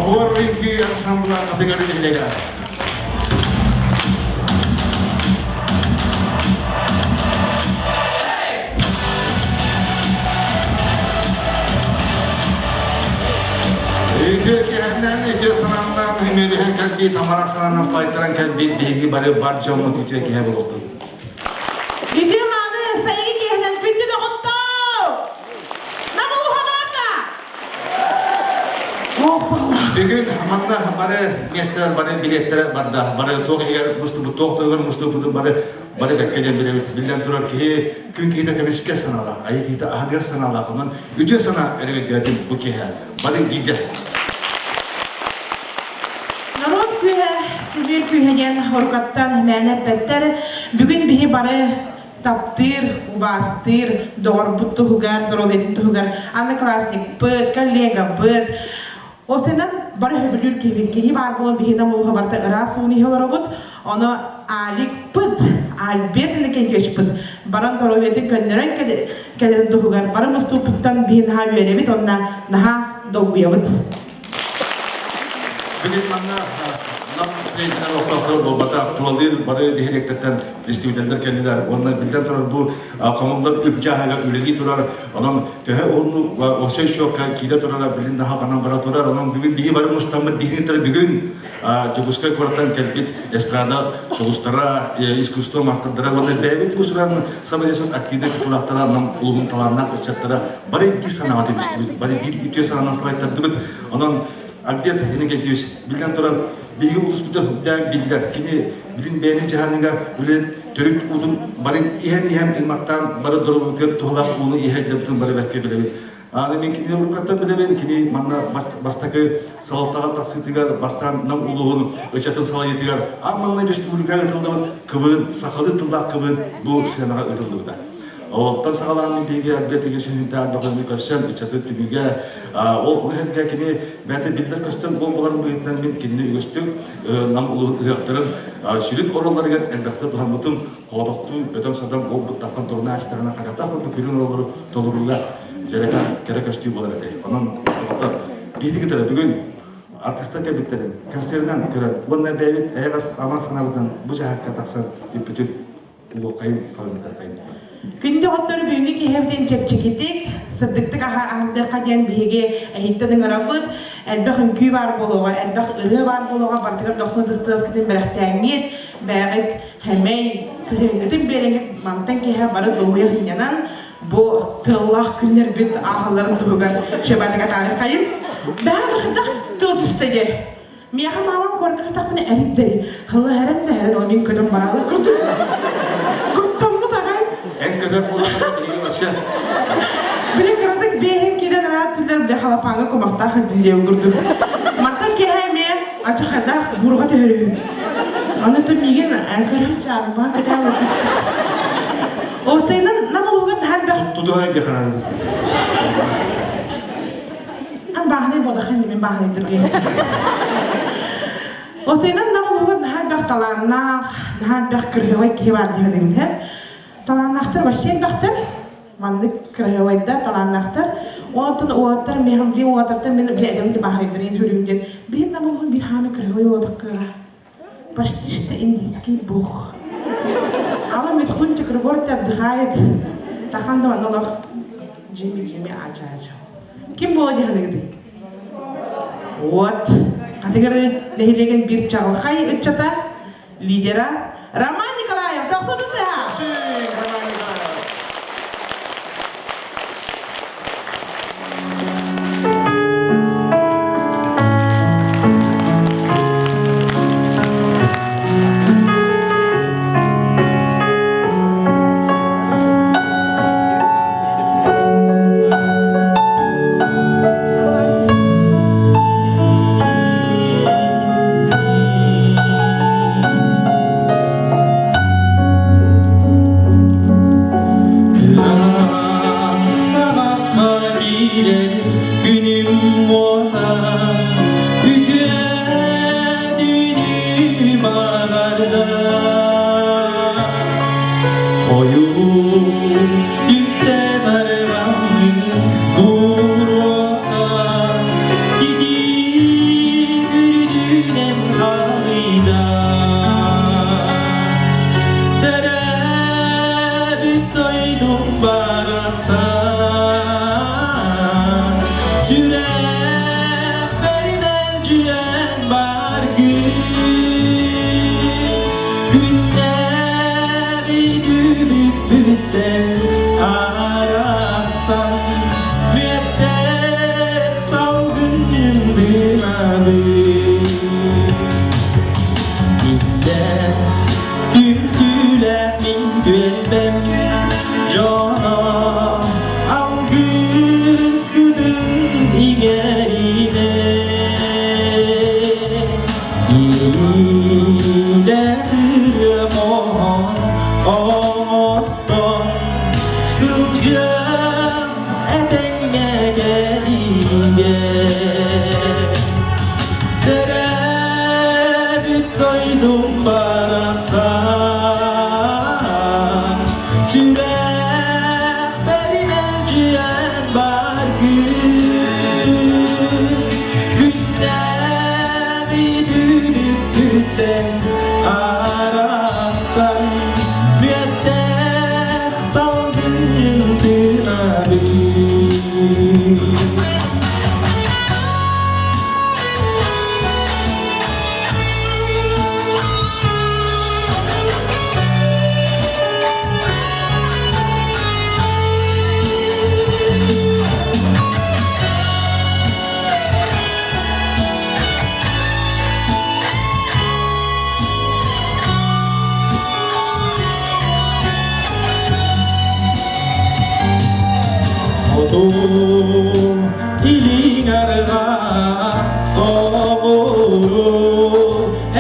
Оһуор үҥкүү ансамбла Хатыҥыр нэһилиэгэ. Үтүө киһиннэн, үтүө санааннан үмүөрүһэн кэлбит, амара санаанан слайдтаран кэлбит биһиги бары бар дьоммут үтүө киһи буолуохтун. Үтүө мааны сайыҥҥы киэһэнэн күндү доҕоттоор! Намылуха баарда! Бүгүн манна бары миэстэлэр бары билиэттэрэ барда. Бары туох иһигэр мустубут, туох туһугар мустубутун бары бары бэккэ диэн билэбит. Биллэн турар киһи күн киһитэ көмүскэ санаалаах, айыы киһитэ аһыныгас санаалаах. Онон үтүө санаа өрөгөйдөөтүн бу киэһэ. Бары бииргэ. Норуот күүһэ, көмүөл күүһэ диэн орукаттан мээнэ эппэттэр. Бүгүн биһи бары таптыыр, убаастыыр доҕорбут туһугар, доруобуйатын туһугар одноклассникпыт, коллегабыт, Осенан бары сөбүлүүр киһибит. Кини баар буолан биһиэнэ мууһа барыта ыраас ууну иһэ олоробут. Ону Аликпыт, Альберт Иннокентьевичпыт баран доруобуйатын көннөрөн кэлэрин туһугар бары мустууппуттан биһи наһаа үөрэбит уонна наһаа долгуйабыт. Бүгүн манна Нам сирэйдэнэр олохтоохтор буолбатах, тулалыыр бары нэһилиэктэртэн представителлэр кэллилэр уонна биллэн турар бу хомуллар үп дьааһыга үлэлии турар. Онон төһө уһуннук уопсай счетка киирэ турара билин даҕа бара турар. Онон бүгүн биһи бары мустаммыт биһини бүгүн Дьокуускай куораттан кэлбит эстрада сулустара, искусство маастардара уонна бэйэбит уус-уран самодействот активнай кытылаахтара нам улууһун талааннаах ыччаттара бары биир санааҕа түмүстүбүт, бары биир үтүө санаанан салайтардыбыт. Онон Альберт Иннокентьевич, биллэн турар, биһиги улууспутугар үрдээн биллэр. Кини билин бэйэни дьаһаныыга үлэ төрүт уутун бары иһэн-иһэн ымматтаан бары доруобуйатыгар туһалаах ууну иһэ бары бэркэ билэбит. Аны мен кинини уруккаттан билэбин, кини манна бастакы салалтаҕа тахсыытыгар, бастаан Нам улууһун ыччатын салайыытыгар аан маҥнай республикаҕа ыытыллыбыт кыбыын, сахалыы тыллаах кыбыын бу сыанаҕа ыытыллыбыта. Олортон саҕалаан биһиги Альберт Егоровичтаах бөҕөнү көрсөн ыччаты түмүгэ ол иһэргэ кини бэйэтэ биллэр-көстөр буолбаларын быһыытынан мин кинини үгүстүк Нам улууһун ыһыахтарын сүрүн оруолларыгар элбэхтэ туһаммытым Хоотохтуу бөдөҥ-садаҥ буолбуттартан туруна астаҕына хататах курдук күлүн оруоллары толорууга дьэрэкээн кэрэ көстүү буолар этэ. Онон доҕоттор, биһиги кытары бүгүн артистар кэлбиттэрин концерынан көрөн уонна бэйэбит эйэҕэс амар санаабытынан бу дьаһакка тахсан бүппүтүн уоххайын халыҥатыаххайын. Күндү доҕоттор, бүгүҥҥү киэһэбитин чэпчэкитик, сырдыктык аһардыахха диэн биһиги эһиттэн ыҥырабыт. Элбэх үҥкүү баар буолуоҕа, элбэх ырыа баар буолуоҕа, барытыгар дохсун ытыстыаскытын бэлэхтээҥҥит, бэйэҕит хэмэй сыһыаҥҥытын биэрэҥҥит мантан киэһэ бары дуоһуйа сынньанан бу тыаллаах күннэрбит ааһалларын туһугар шебатыга таарыххайын бэҕэ дьахтах тыл түстэ диэ миэхэ маамам куоркатахпына эриддэри хылла хэрэн да хэрэн ол мин көтөн бараалы курдук куттаммыт аҕай эн көтөр буоллаххына биһиги вообще били кыратык биэһин киирэн араат түллэр бile халапааҥҥа кумахтаах илдьиллиэм курдук мантан киэһэ эмиэ Ачахайдаах буурҕа түһэрүһү. Аны то миигин көрөн чаарбаан кэтээн Уопсайынан нам улуугун наһаа элбэх Тутуһа дии хараадым. Ан бааһынай буолахын мин бааһынай түргэн. Уопсайынан нам улуугун наһаа элбэх талааннаах, наһаа элбэх кырыһыабай киһи баар дии саныыбын. Талааннаахтар вообще элбэхтэр. Маннык кыраһыабайдар, талааннаахтар. Онтон уолаттар миэхэм дии уолаттартан мин бэйэм де баһайдарын хүрүм диэн биир намылһын биир хаамы кыраһыабай уолабаккыга почти что индийский бог. Ама Митхун Чакраборти отдыхает. Тахан да олох Джимми Джимми ача ача. Ким буола дии саныгытый? Вот. Хатыгары нэһилиэгин биир чаҕылхай ыччата лидера Роман Николаев. Тохсутутуха! Роман Николаев. дойдум барахсан Сүрэхпэр мэлдьиэн бар күн Күннэри түбүкпүттэн арахсан Мүөттээх салгын тыынабын. Хоту илиҥ арҕаа соҕуруу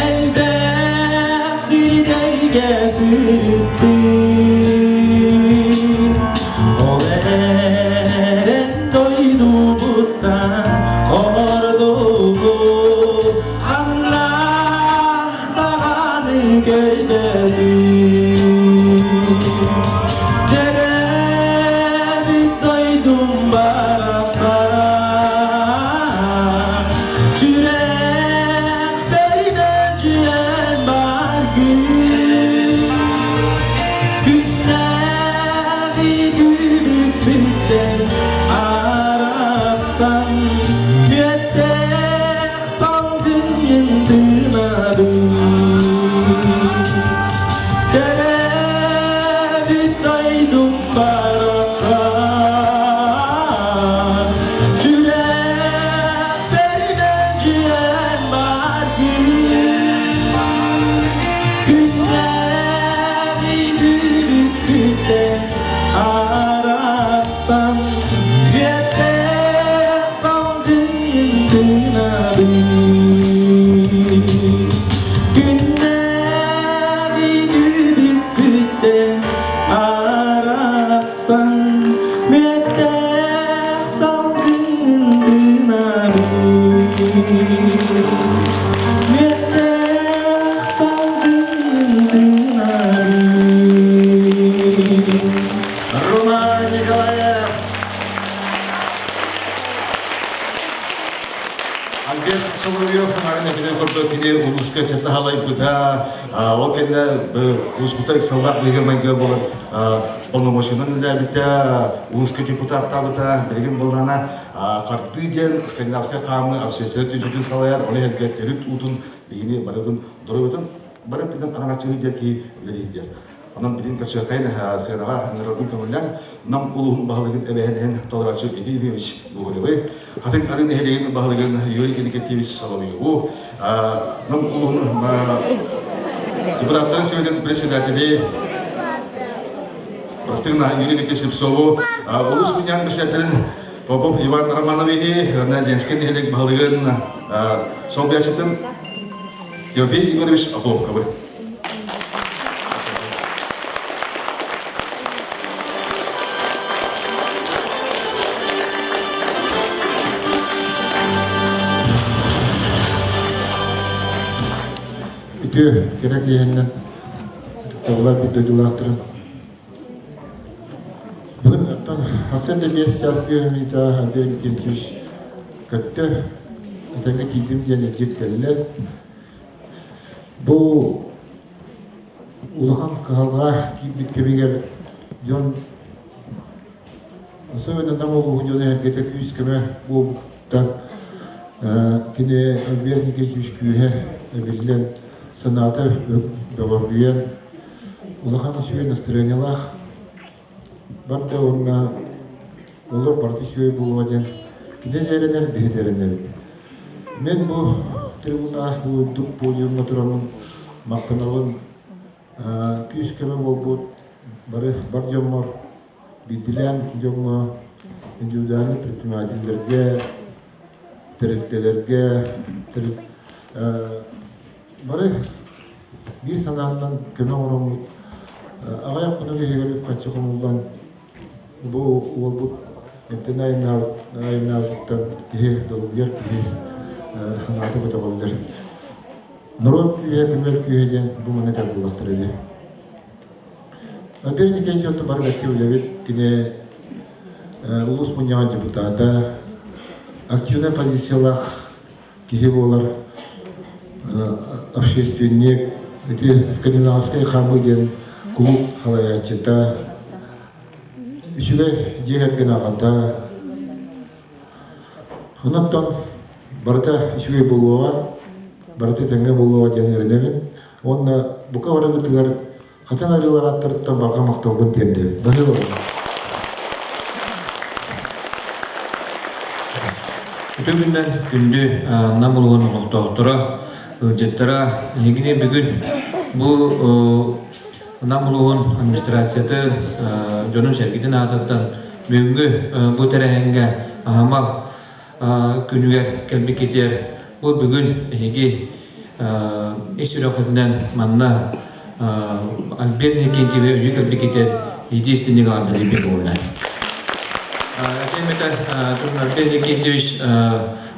элбэх сирдэргэ сырыттым. Ол эрэн дойдубуттан ордугу ханна даҕаны көрбөтүм. Төрөөбүт дойдум барахсан, сүрэхпэр мэлдьиэн баар күн. Күннээҕи күлүкпүттэн арахсан, күөттээх салгын тыынабын. Төрөөбүт дойдум барахсан, сүрэхпэр мэлдьиэн баар күн. Күннэри күлүккүттэн арахсан, үөттээх салгын тыынабын. Күннэри күлүккүттэн арахсан, мүөттээх салгын тыынабын. Мүөттээх салгын тыынабын. Роман Николаев! Альберт Соловьев арын этинен курдук кини улууска чата халайбыта, ол кэннэ улууспуттар ыксаллаах быһыыга майгы буолар полномочиянан үлэлээбитэ, улууска депутаттаабыта, билигин буоллаҕына Хардыы диэн скандинавскай хаамыы общественнай түмсүүтүн салайар, ону эргэ төрүт уутун биһини барытын доруобуйатын бары өттүнэн араҥаччыһыы диэн киһи үлэлиир. Онон билин көрсүөххэйин сыанаҕа ыҥырарбын көҥүллээн Нам улууһун баһылыгын эбэһинэһин толорооччу Евгений Ефимович Гоголевы, Хатыҥ Арыы нэһилиэгин баһылыгын Юрий Иннокентьевич Соловьеву, Нам улууһун депутаттарын Советын председатели Простыгна Юрий Никитич Слепцову, улуус мунньаҕын председателин Попов Иван Романовиһы, Ленскэй нэһилиэк баһылыгын солбуйааччытын Тимофей Егорович Охлопковы. Үтүө кэрэ киэһэннэн ытыктабыллар биир дойдулаахтарым. Бүгүн оттон хасан да биэс чаас бүөһүмүйта Андрей Викентьевич көттө, этэҥҥэ тиийдим диэн илдьит кэллэ. Бу улахан кыһалҕа киирбит кэмигэр дьон особенно Нам улууһун дьоно эргэтэ күүс-көмө буолбуттан кини Альберт Никитич күүһэ эбиллэн, санаата бөҕөргүйэн, улахан үчүгэй настроениелаах барда уонна олох барыта үчүгэй буолуо диэн кини да эрэнэр, биһи да эрэнэбит. Мин бу трибуна бу үрдүк подиумҥа тураммын махтанабын күүс-көмө буолбут бары бар дьоммор, биирдиилээн дьоҥҥо, индивидуальнай предпринимателлэргэ, тэрилтэлэргэ, бары биир санааннан көмө оҥороммут аҕыйах хонук иһигэр үп-харчы хомуллан бу уолбут эмтэнэ айаннаабытыттан киһи долгуйар киһи санаата көтөҕүллэр. Норуот күүһэ, көмөл күүһэ диэн бу манна этэр буоллахтара дии. Альберт Никитич бары бэркэ үлэбит. Кини улуус мунньаҕын депутата, активнай позициялаах киһи буолар, общественник, ити скандинавскай хаамыы диэн кулууп салайааччыта, үчүгэй дьиэ кэргэн аҕата. Онон барыта үчүгэй буолуоҕа, барыта этэҥҥэ буолуоҕа диэн эрэнэбин. Уонна бука барыгытыгар Хатан арыылар ааттарыттан барҕа махталбын тиэрдэбин. Баһыыба. Үтүө күннэн күндү Нам улууһун олохтоохторо, ыалдьыттара, эһигини бүгүн бу Нам улууһун администрациятын дьонун-сэргэтин аатыттан бүгүҥҥү бу тэрээһиҥҥэ аһымал күнүгэр кэлбиккитигэр бу бүгүн эһиги ис сүрэххитинэн манна Альберт Иннокентьевы өйүү кэлбиккитигэр единственный гаардалыйбыт буолла. Этим Альберт Иннокентьевич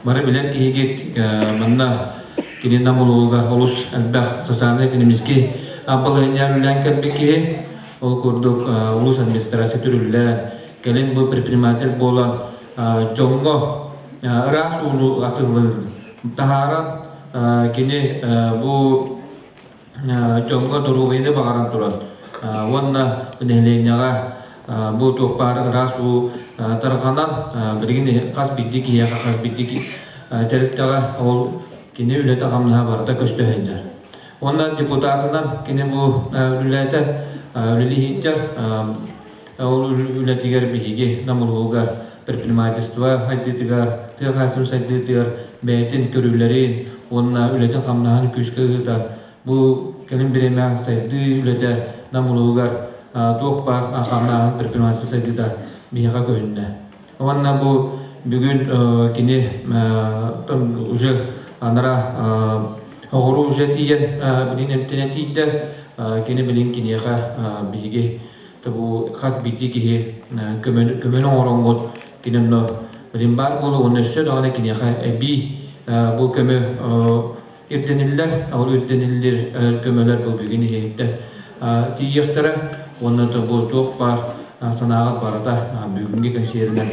бары билэр киһигит манна кини Нам улууһугар олус элбэх социальнай-экономический балаһыанньа үлэлээн кэлбит киһи. Ол курдук улуус администрация түрүллээн, кэлин бу предприниматель буолан дьоҥҥо ыраас ууну атыылыыр таһааран кини бу дьоҥҥо доруобуйаны баҕаран туран уонна нэһилиэнньэҕэ бу туох баар ыраас уу тарҕанан билигин хас биирдии киһиэхэ хас биирдии тэрилтэҕэ ол кини үлэтэ-хамнаһа барыта көстө сылдьар. Уонна депутатынан кини бу үлэлээтэ үлэлиһииччэ Ол үлэтигэр биһиги Нам улууһугар предпринимательство сайдыытыгар, тыа хаһаайыстыбатын сайдыытыгар бэйэтин көрүүлэрин уонна үлэтин-хамнаһын күүскэ ыытар. Бу кэлин бириэмэ сайдыы үлэтэ Нам улууһугар туох баар хамнааһын предпринимательство сайдыыта биһиэхэ көһүннэ. Уонна бу бүгүн кини уже анара оҕуруу уже тиийэн билин эмтэнэ тиийдэ. Кини билин киниэхэ биһиги бу хас биирдии киһи көмөнү оҥороҥҥут кини онно билин баар буолуо уонна өссө даҕаны киниэхэ эбии бу көмө ирдэниллэр ол ирдэниллэр көмөлөр бу бүгүн иһиттэн тиийиэхтэрэ уонна бу туох баар санааҕыт барыта бүгүҥҥү кэнсиэринэн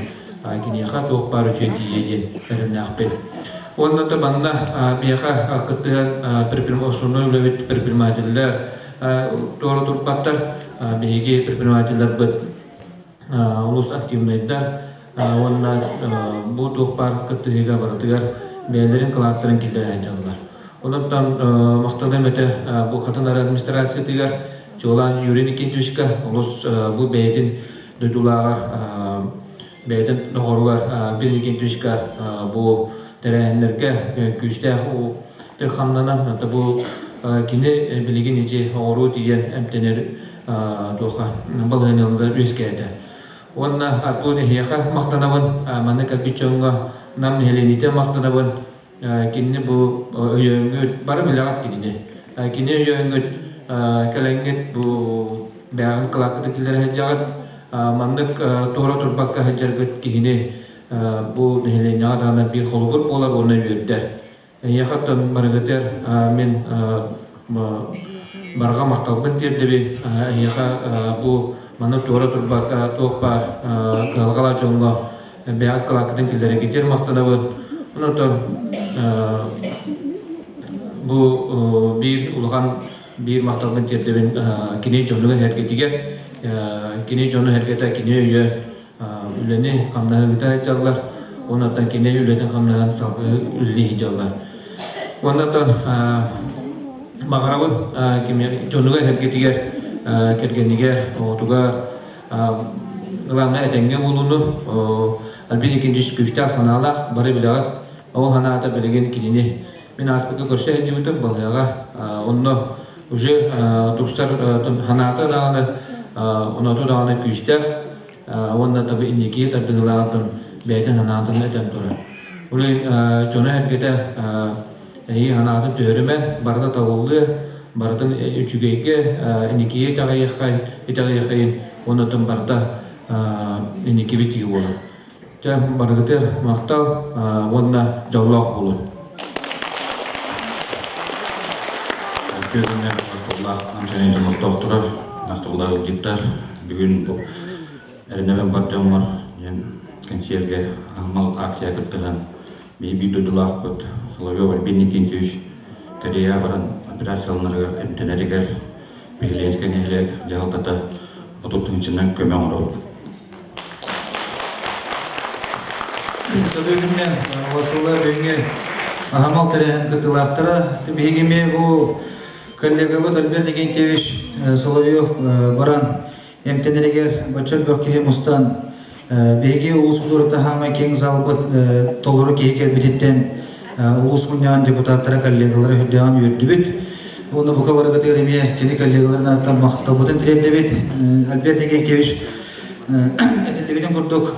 киниэхэ туох баар үчүгэй тиийиэ диэн эрэннээхпин. Уонна да манна миэхэ кыттыһан основной үлэбит предпринимателлэр туора турбаттар. Биһиги предпринимателлэрбит олус активнайдар уонна бу туох баар кыттыһыыга барытыгар бэйэлэрин кылааттарын киллэрэ сылдьаллар. Онон махталым этэ бу Хатан администрациятыгар чуолаан Юрий Никитичка олус бу бэйэтин дойдулааҕар бэйэтин доҕоругар Юрий Никитичка бу тэрээһиннэргэ күүстээх хамнанан бу кини билигин ити оҕуруу тиийэн эмтэнэр туоха балаһыанньаларыгар үөскээтэ. Уонна бу эһиэхэ махтанабын, манна кэлбит дьоҥҥо Нам нэһилиэнньэтэ махтанабын. Кинини бу өйөөҥҥүт, бары билэҕит кинини. Кини өйөөҥҥүт кэлэҥҥит бу бэйэҕин кылааккытын киллэрэ сылдьаҕыт. Маннык туора турбакка сылдьаргыт киһини бу нэһилиэнньэҕэ даҕаны биир холобур буолар уонна үөрдэр. Эйиэхэ оттон барыгытыгар мин барҕа махталбын тиэрдэбин. Эйиэхэ бу маны туора турбакка туох баар кыһалҕалаах дьоҥҥо бэйэҕит кылааккытын киллэрэргитигэр махтанабын. Онон бу биир улахан биир махталбын тиэрдэбин кини дьонугар-сэргэтигэр кини дьону-сэргэтэ кини өйө үлэни хамнаһыыта сылдьаллар уонна кини үлэтин хамнаһын салгыы үлэлии сылдьаллар. Уонна баҕарабын дьонугар сэргэтигэр кэргэнигэр оҕотугар главное этэҥҥэ буолууну Альбин Никитич күүстээх санаалаах бары билэҕит ол санаата билигин кинини мин ааспыкка көрсө сылдьыбытым балыаҕа онно уже тупсар санаата даҕаны оноту даҕаны күүстээх уонна табы инники тардыһыылааҕыттан бэйэтин санаатын этэн турар. Ол иһин дьоно-сэргэтэ эһиги санаатын түһэримэн, барыта табыллыа, барытын үчүгэйгэ инникигэ итэҕэйиэххэйин, итэҕэйиэххэйин уонна оттон барыта инникибит тиги буолар. Дьэ, барыгытыгар махтал уонна дьоллоох буолун. Үтүө күннэр остуоллаах Нам дьоннохтоохторо, остуоллаах ыалдьыттар. Бүгүн бу эрэнэбин бар дьоммор диэн кэнсиэргэ аһымал акция кыттыһан биир дойдулаахпыт Соловьев Альбин Никитич Корея баран операцияланарыгар эмтэнэригэр Пехеленскэй нэһилиэк дьаһалтата 30 тыһыынчанан көмө оҥоробут. Төбүгүнэн Василла бүгүҥҥү аһымал тэрээһин кыттыылаахтара. Биһиги эмиэ бу коллегабыт Альберт Никентьевич Соловьев баран эмтэнэригэр бачча элбэх киһи мустан биһиги улуус культурата хаамай киэҥ залбыт толору киһи кэлбититтэн улуус мунньаҕын депутаттара коллегалара үрдээҕин үөрдүбүт. Уонна бука барыгытыгар эмиэ кини коллегаларын ааттан махталбытын тириэрдэбит. Альберт Никентьевич этиллибитин курдук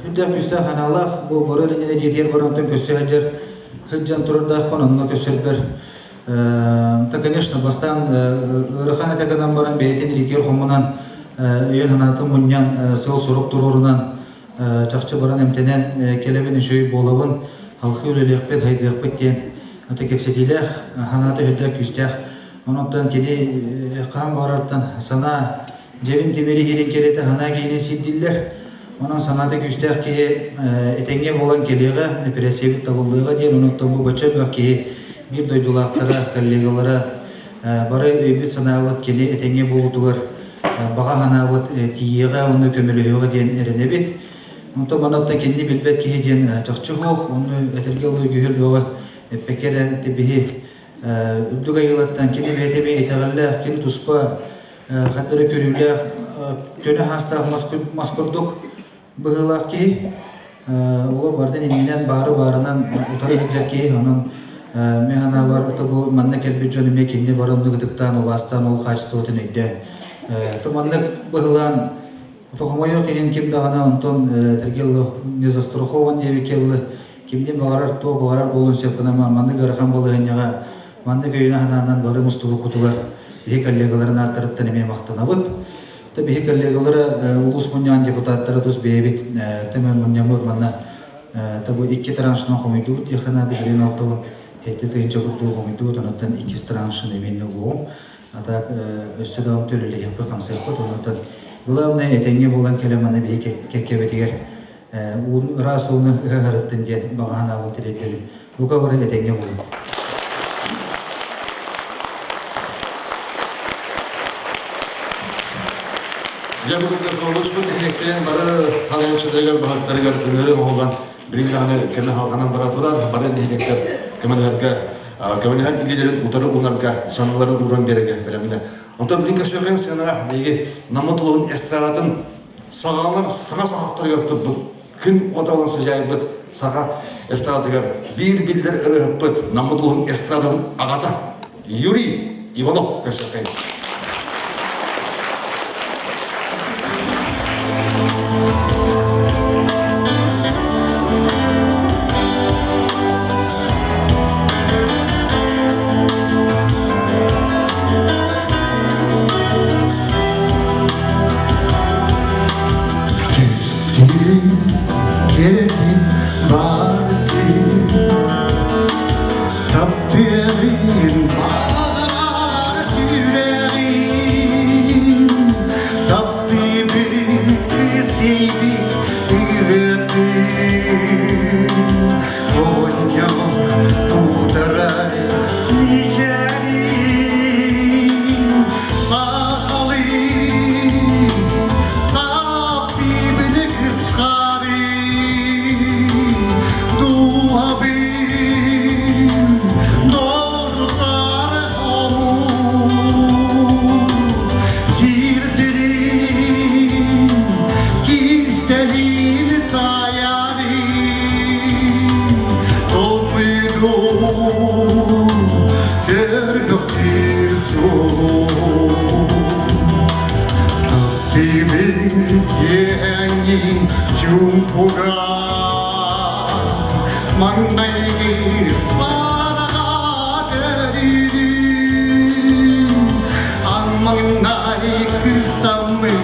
Сүрдээх күүстээх аналлаах бу бары иннинэ дьиэтигэр баран көрсө сылдьар сылдьан турардаахпын онно көрсөрбөр та конечно бастаан ыарахан этэ гынан баран бэйэтин илиитигэр хомунан өйүн санаатын мунньан сыл-сорук туруорунан чахчы баран эмтэнэн кэлэбин үчүгэй буолабын халхыы үлэлиэхпит хайдыахпыт диэн ата кэпсэтиилээх санаата сүрдээх күүстээх онон кини хаан баҕарартан санаа Дьэбин тимири иһирин кэриэтэ санаа киһини сирдииллэр. Онон санаата күүстээх киһи этэҥҥэ буолан кэлиэҕэ, эпэрээссийэбит табыллыаҕа диэн, онон бу бачча элбэх киһи биир дойдулаахтара, коллегалара бары өйбүт-санаабыт кини этэҥҥэ буолуутугар баҕа санаабыт тиийиэҕэ уонна көмөлөһүөҕэ диэн эрэнэбит. Онтон манаттан кинини билбэт киһи диэн чахчы суох, ону этэргэ ылыы күһэл бөҕө эппэккэ эрэ биһи үрдүк айыылартан кини бэйэтэ эмиэ итэҕэллээх, кини туспа хардары көрүүлээх көнө хаастаах мас курдук быһыылаах киһи олор барытын иннинэн баары баарынан утары сылдьар киһи онон мин санаабар бу манна кэлбит дьон эмиэ кинини бары оннук ытыктаан убаастаан ол хаачыстыбатын өйдөөн то маннык быһылаан хомойуох иһин ким даҕаны онтон этэргэ не застрахован диэбиккэ дылы кимдин баҕарар туох баҕарар буолуон сөп гына маннык ыарахан балаһыанньаҕа маннык өйүнэ санаанан бары мустубуккутугар биһи коллегаларын ааттарыттан эмиэ махтанабыт. Та биһи коллегалара улуус мунньаҕын депутаттара тус бэйэбит тэмэн мунньаммыт манна та бу икки траншынан хомуйдубут диэххэ наада билин алтылын хэттэ тыһыынча курдук хомуйдубут онуттан иккис траншын эмиэ угуом а так өссө да төлөлөһүөхпүт хамсыахпыт онуттан главное этэҥҥэ буолан кэлэн манна биһи кэккэбитигэр уун ыраас ууну ыһыһарыттын диэн баҕа санаабын тириэрдэбин. Бука бары этэҥҥэ буолун. Дьэ бүгүн улууспут нэһилиэктэрин бары халааччыларыгар, баһылыктарыгар ыҥырыы оҥоһуллан билигин даҕаны кэмэ халҕанан бара турар. Бары нэһилиэктэр көмөлөһөргө, көмөлөһөр илиилэрин утары уунарга, санныларын ууран биэрэргэ бэлэмнэр. Онтон билигин көрсүөххэ сыанаҕа биһиги Наммыт улууһун эстрадатын саҕалар саҥа саҕахтарыгар турбут күн оталын сыдьаайбыт саха эстрадатыгар биир биллэр ырыаһыппыт Наммыт улууһун эстрадатын аҕата Юрий Иванов көрсүөххэйин. Сирин кэрэтин баар Таптыырын баҕарар сүрэҕим Таптыыбын кысыйды ырыатын Оонньоо куутарар мичээрин Сахалыы таптыыбын кысхарын Дууһабын дорутар хомуур Сирдэрин кистэлин таайарын Толкуйдуур көрбөхтүүр суолун Таптыыбын киэһэҥҥин чуумпуга Маҥнайгы сараҕа төрүүрүм Маҥнай кыстаммын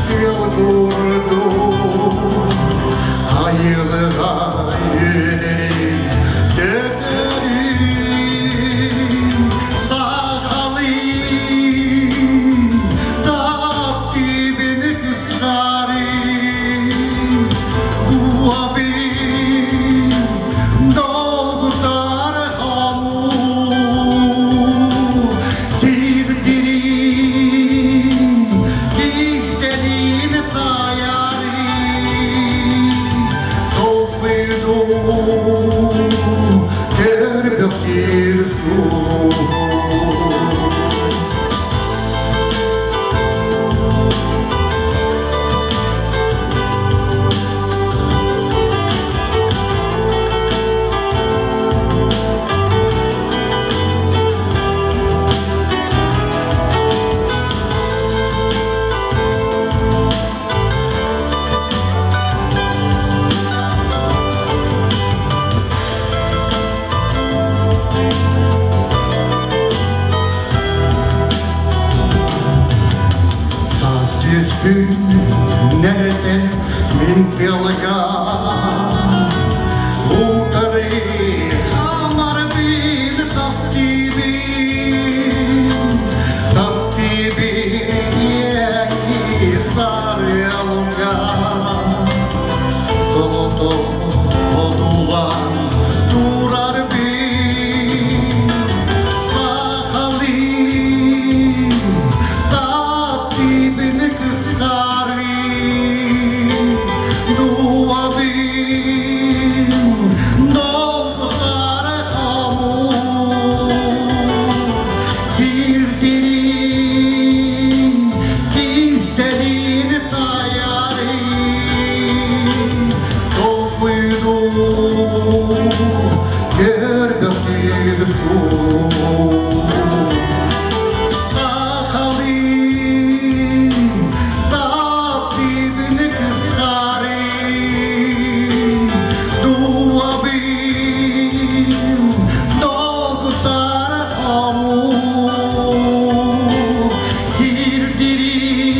тыал курдук Айылҕа үөнэрин көтөрүм. тыалга Утары хамарбын таптыыбын Таптыыбын иэки сарыалга Соҕотох одулан турарбын Сахалыы таптыыбын кысхарыы Дуобин долгутар хомуур Сирдирин кистэлин таярын Толкуйдуу көрбөхтүр сулуу Сахалыы таптыыбын кысхары Дуобин долгутар хомуу Сирдирин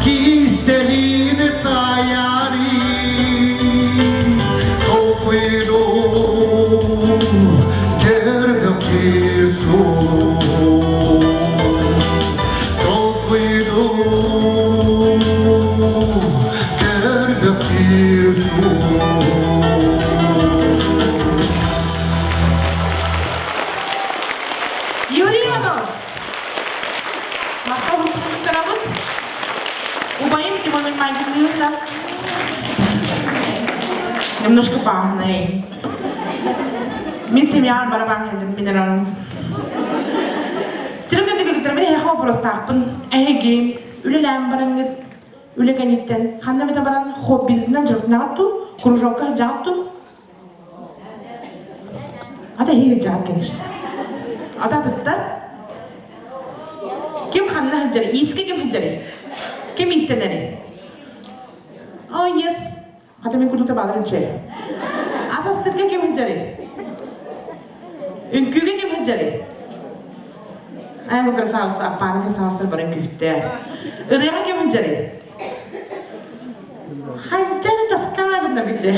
кистэлин таярын Толкуйдуу көрбөхтүр сулуу Толкуйдуу көрбөхтүр сулуу Юрий Иванов! Махтал туттарабыт. Убайым Тимонун майгынныыр да. Немножко пахнай. Мин семьям барабан минерал. Түргэн дүгүлүктэр мен эһэхэ вопростаахпын. Эһиги үлэлээн бараҥҥыт үлэ кэнниттэн ханна эмитэ баран хоббитынан дьарыктанаҕыт дуу, кружокка сылдьаҕыт дуу? Ата эһиги сылдьаҕыт, конечно. Ата атыттар Ким ханна сылдьарый? Иискэ ким сылдьарый? Ким иистэнэрий? Oh, yes. Хата мин курдук табааларым чэй. Ас астырга ким сылдьарый? Үҥкүүгэ ким сылдьарый? Ай, бу красавица, аппааны красавица бар үҥкүүттэр. Ырыаҕа ким сылдьарый? Хайдах таскаалынна билде.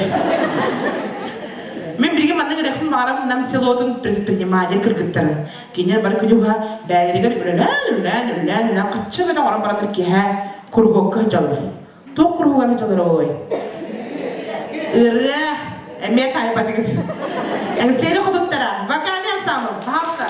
Мин билигин маннык ырыахпын баҕарабын Нам селотун предприниматель кыргыттарын. Кинилэр бары күнү быһа бэйэлэригэр үлэлээн, үлэлээн, үлэлээн, үлэлээн хаччы эмэтэ оҥорон бараннар киэһэ куруһуокка сылдьаллар. Туох куруһугар сылдьаллар оҕолой? Ырыа эмиэ таайбатыгыт. Эҥсиэли хотуттара, вокальный ансамбль, пожалуйста.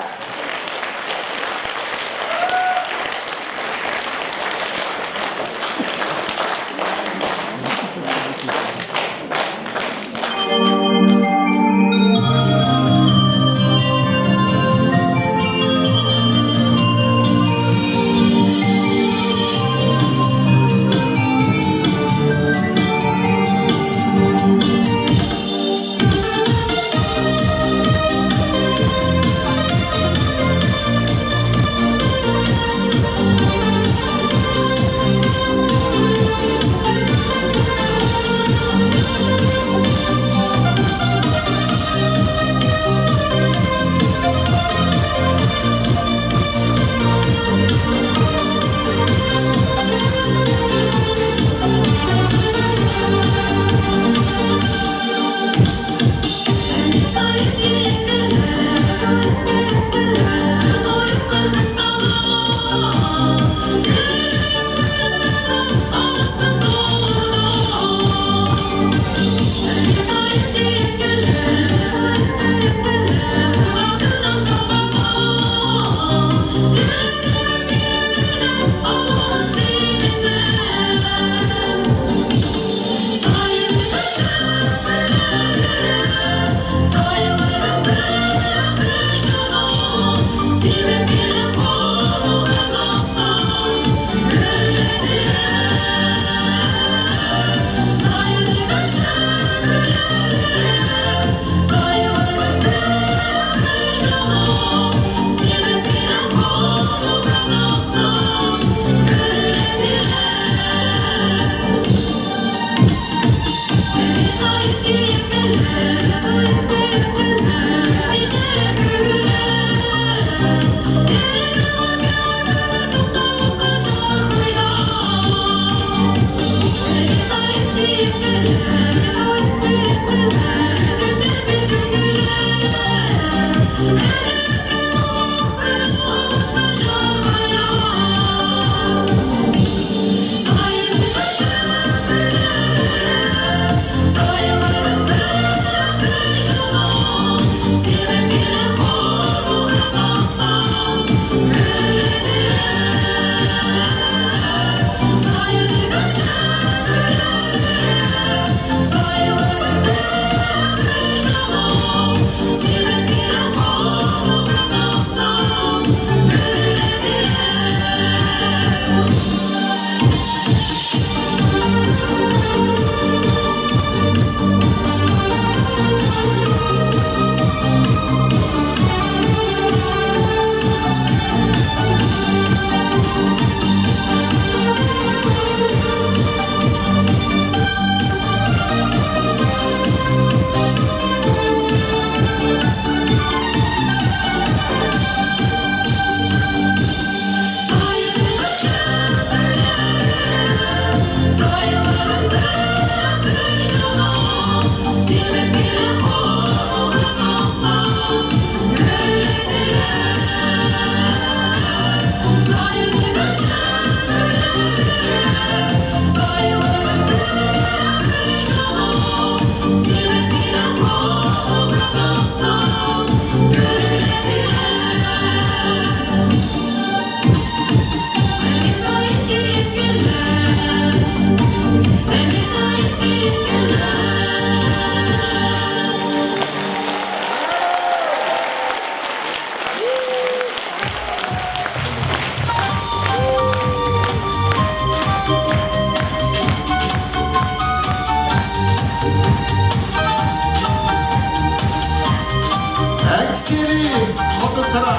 Эҥсиэли хотуттара!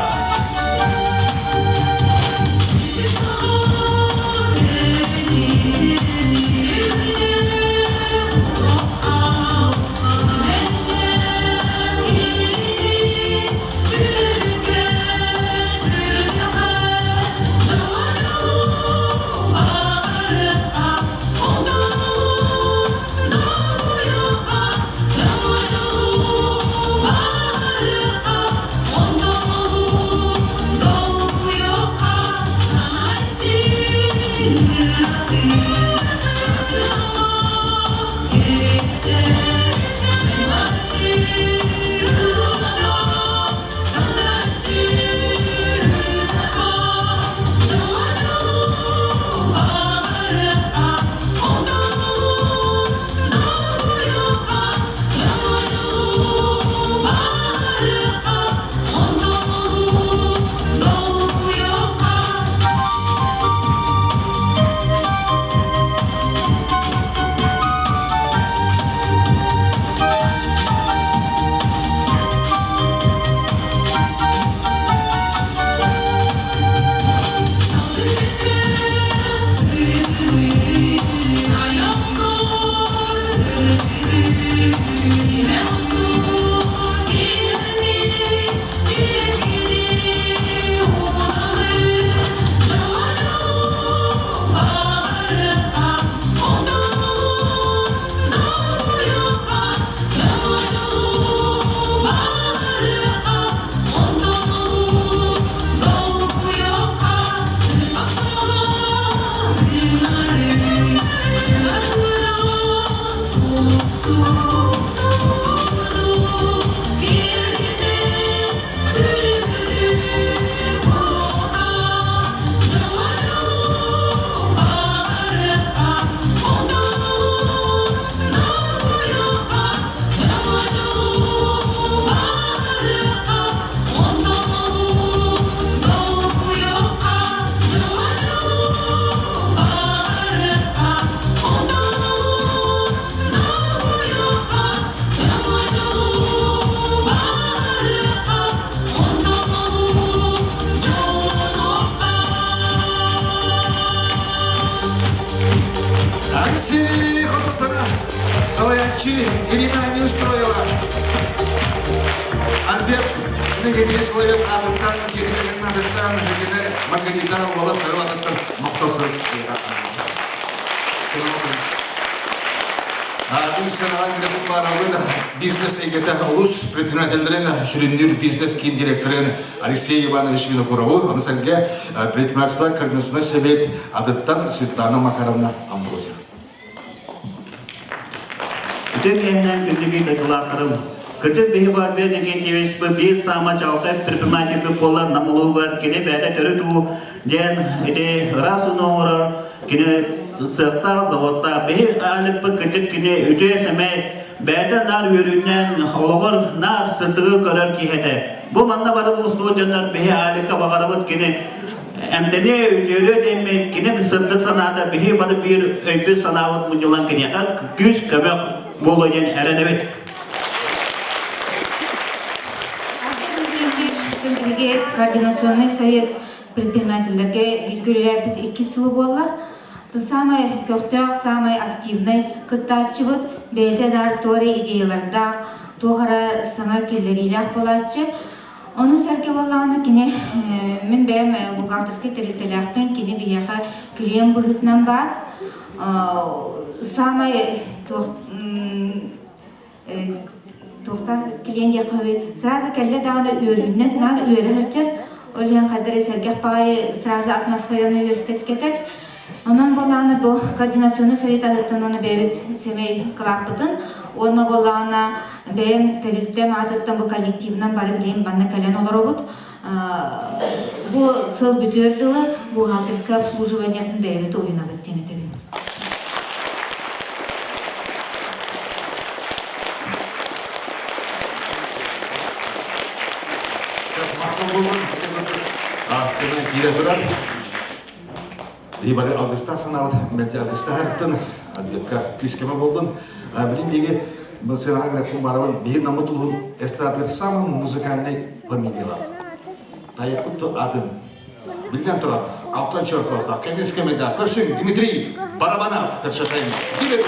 Алексей Хотутана, салайааччы Ирина Неустроева, Альберт Нэгэмиэ Соловьев аатыттан, Киритэкин аатыттан, Хакина Маргарита Уола Сарыл аатыттан мохтосур Мин сыанаҕа кэлэн баарабын бизнес эйгэтэ олус предпринимателлэрин сүрүннүүр бизнес киин директорын Алексей Иванович Винокурову, ону сэргэ предпринимательство координационный совет адыттан Светлана Макаровна Амбросия. Үтүө киэһэнэн күндү биир дойдулаахтарым. Кырдьык биһи Барбер Никитьевич биир саама чаҕылхай предприниматель буолар Нам улууһугар кини бэйэтэ төрүт уу диэн ити ыраас ууну оҥорор кини сыахтаах заводтаах биһи аалыкпыт кырдьык кини үтүө сэмэй бэйэтэ наар үөрүүнэн олоҕор наар сырдыгы көрөр киһи этэ. Бу манна бары мустубут дьоннор биһи аалыкка баҕарабыт кини эмтэниэ үтүөрүө диэммит кини сырдык санаата биһи бары биир өйбүт санаабыт мунньуллан киниэхэ күүс көмөх буолуо диэн эрэнэбит. Биһиги координационный совет предпринимателлэргэ бииргэ үлэлээбит иккис сылы буолла. Самай көхтөөх, самай активнай кыттааччыбыт, бэйэтэ наар туора идеялардаах, туох эрэ саҥа киллэриилээх буолааччы. Ону сэргэ буоллаҕына кини мин бэйэм бухгалтерскай тэрилтэлээхпин, кини биһиэхэ клиент быһыытынан баар. Саамай туох туохтан клиент диэххэ сразу кэллэ даҕаны үөрүүнэн наар үөрэ сылдьар. Ол иһин хайдах эрэ сэргэх баҕайы сразу атмосфераны үөскэткэтэр. Онон буоллаҕына бу координационный совет атыттан уонна бэйэбит сэмэй кылааппытын уонна буоллаҕына бэйэм тэрилтэм аатыттан бу коллективынан бары билигин манна кэлэн олоробут. Бу сыл бүтүөр дылы бухгалтерское обслуживаниетын бэйэбит уйунабыт диэн этэбин. Киирэ турар. Бары алгыстаах санаабыт мэлдьи алгыстаах аттын, Альбекка күүс көмө болдун. Билин диги Сыанаҕа грекпун барабын биһи наммыт улуһун эстрадатыгар самый музыкальный фамилиялаах. Тайыккут атын. Биллэн турар, алтан чөркоостаах, кэмис кэмэдээх. Көрсүҥ, Дмитрий Барабанов көрсөтөйүн. Дмитрий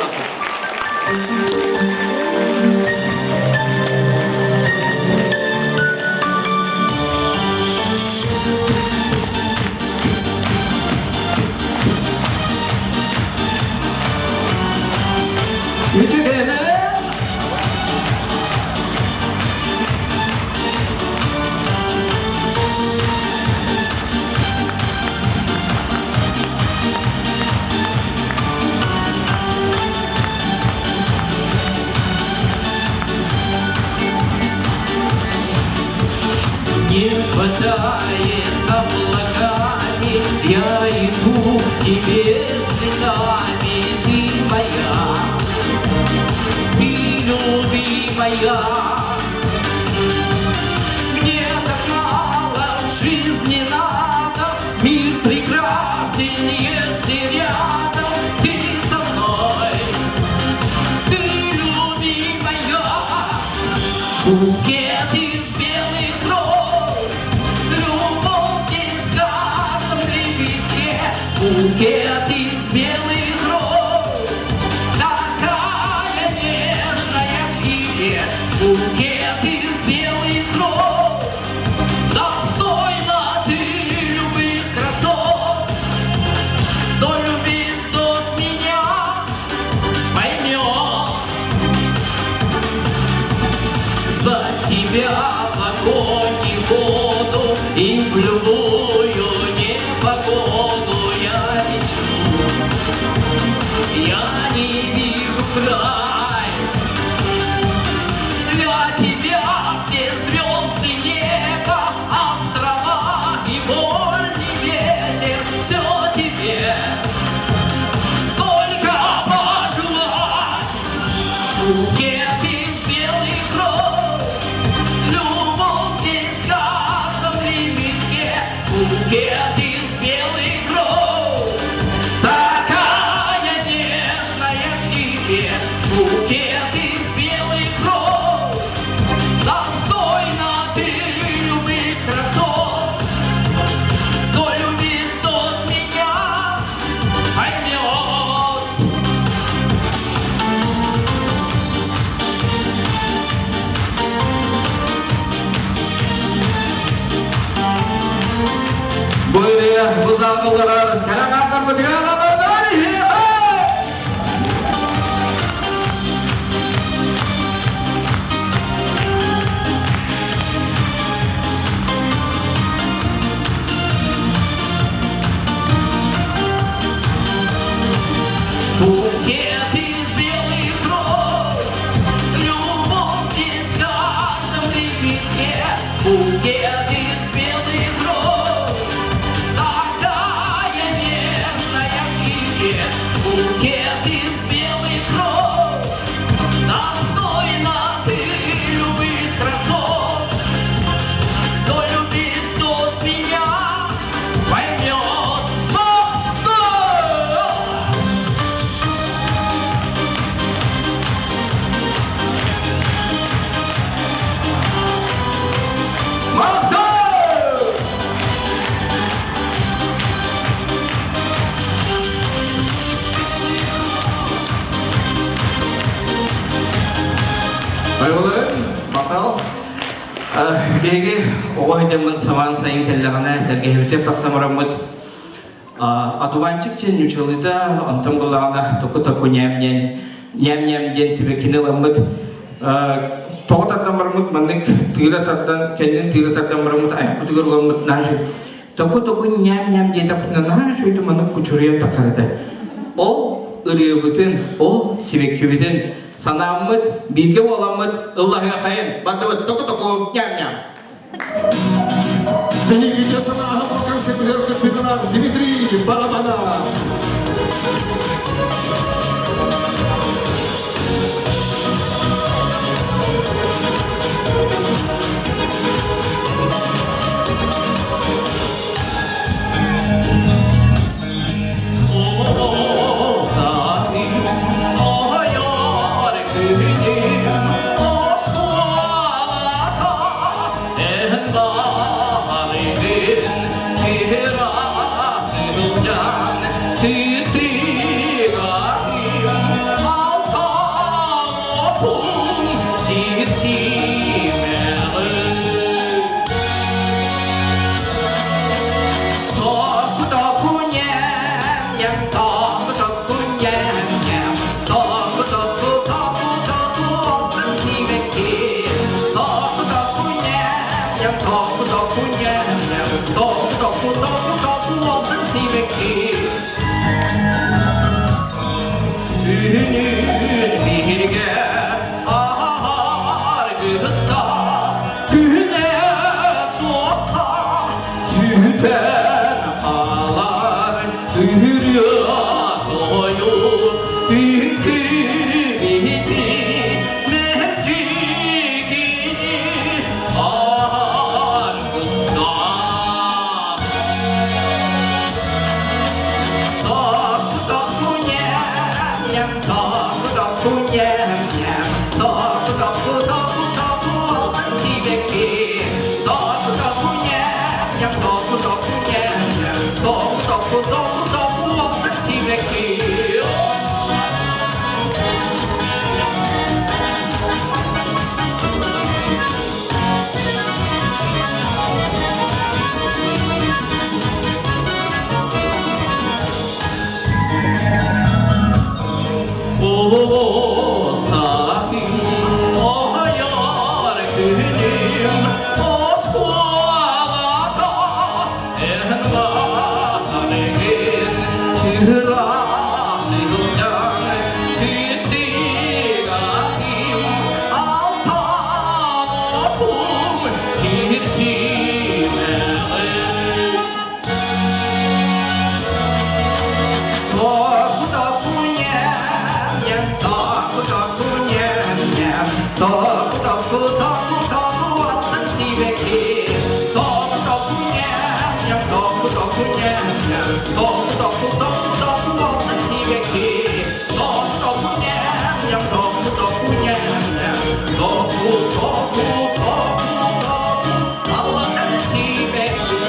Не хватает облаками, я иду к тебе цветами, ты моя, ты любимая. Мне так мало в жизни надо, мир прекрасен, если рядом ты со мной, ты любимая. Букет из белых роз, любовь здесь в каждом лепестке. Букет из белых роз, такая нежная к тебе. Букет из белых роз, достойна ты любых красот. Кто любит, тот меня поймет. За тебя в огонь и воду, и в любую непогоду я лечу. Я не вижу край. Для тебя все звезды неба, острова и вольный ветер, все тебе. Только пожелай. Букет из белых роз, любовь здесь в каждом лепестке. Букет из белых роз, такая нежная к тебе. Букет из белых роз, достойна ты любых красот. Кто любит, тот меня поймет. Бу ырыа бу залга олорор кэрэ аҥаардарбытыгар ананар Букет из белых роз, любовь здесь в каждом лепестке. Букет из белых роз, такая нежная к тебе. Букет из белых роз, достойна ты любых красот. Кто любит, тот меня поймет. Но, но! Махтал! Айылы, махтал. Биһиги оҕо сылдьаммыт самаан сайын кэллэҕинэ тэлгэһэбитигэр тахсан бараммыт одуванчик диэн ньучалыыта онтон буллаҕына току-току ньээм-ньээн ньээм-ньээм диэн сибэккини ыламмыт тоҕо тардан бараммыт маннык тыыра тардан кэннин тыыра тардан бараммыт айахпытыгар уламмыт наһаа току-току ньээм-ньээм диэтэхпитинэ наһаа үчүгэйдик маннык кучуруйан тахсар этэ. Ол ырыабытын, ол сибэккибитин санааммыт, бииргэ буоламмыт ыллаһыахайын, бардыбыт току-току ньээм-ньээм. Биһиги санааһын Дмитрий Барабанов. ньэм току току ньэм ньэм току току току току алтан сибэкки Күнүн биһиргэ аргыстаах күнэ суохха сүтэн хаалар ырыа тойук үҥкүүбүтү мэлдьигини аргыстаах. Току току ньэм току току ньэм току току току току алтан сибэкки току току ньэм току току ньэм току току току току алтан сибэкки. О сахим, оһайар күнүм, оскуолата эн бааргын, ыраах сылдьан түттүгатым, алтан отум сир симэҕин. Току току ньэм току току ньэм току току току току алтан сибэкки току току ньэм току току ньэм току току току току алтан сибэкки току току ньэм току току ньэм току току току току алтан сибэкки.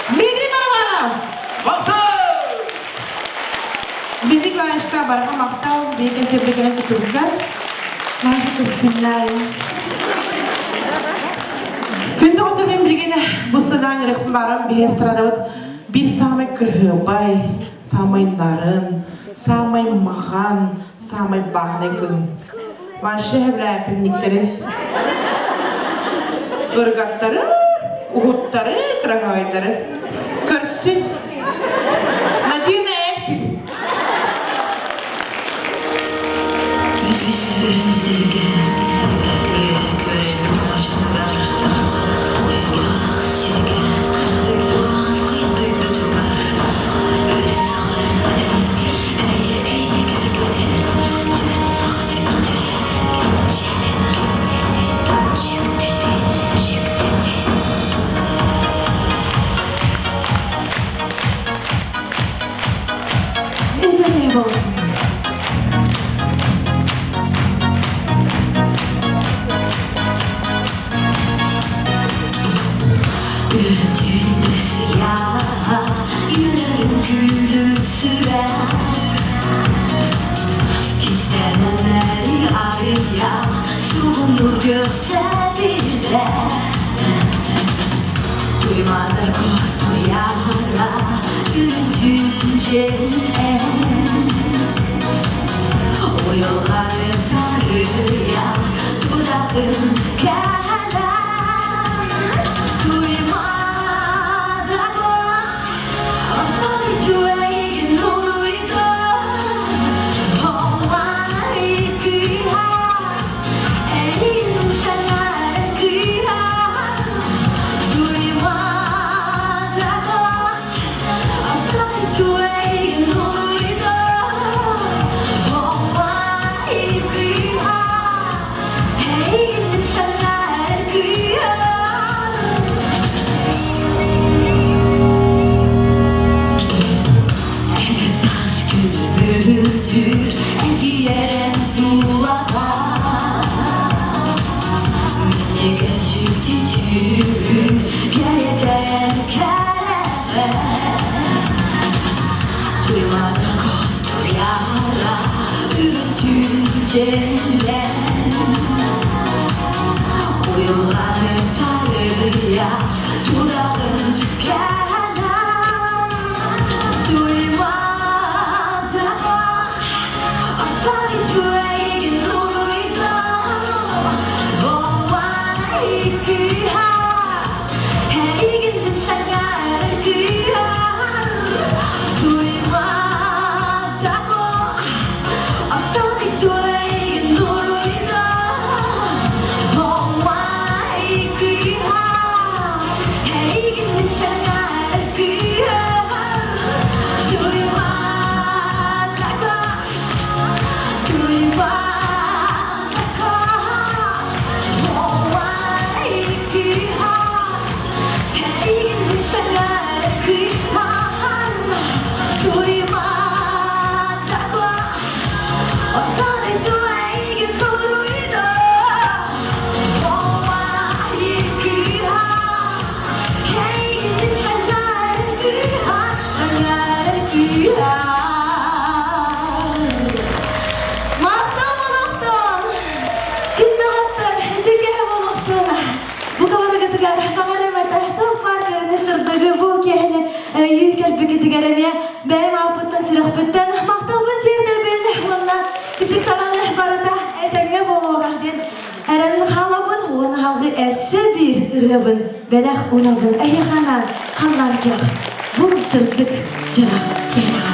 Дмитрий Барабанов! Махтал! Дмитрий Николаевичка барҕа махтал, биһиги сирдигинэн кутургар. Наша көстүннээн. Күндү отур мен билигин бу сынаан ырыхпын баран биһи эстрадабыт бир самай кырһыабай, самай нарын, самай маҕан, самай бааһынай кыһын. Вообще хэбрээпинниктери, ыргаттары, уһуттары, кыраһыайдары. Көрсүн. Надина Эльпис. Duymadan сүрэхпиттэн махталбын тиэрдэбин уонна кырдьык даҕаны барыта этэҥҥэ буолуоҕа диэн эрэн хаалабын уонна салгыы өссө биир ырыабын бэлэх уунабын эһиэхэ анаан халлаан күөх бу сырдык дьарах киһиэхэ.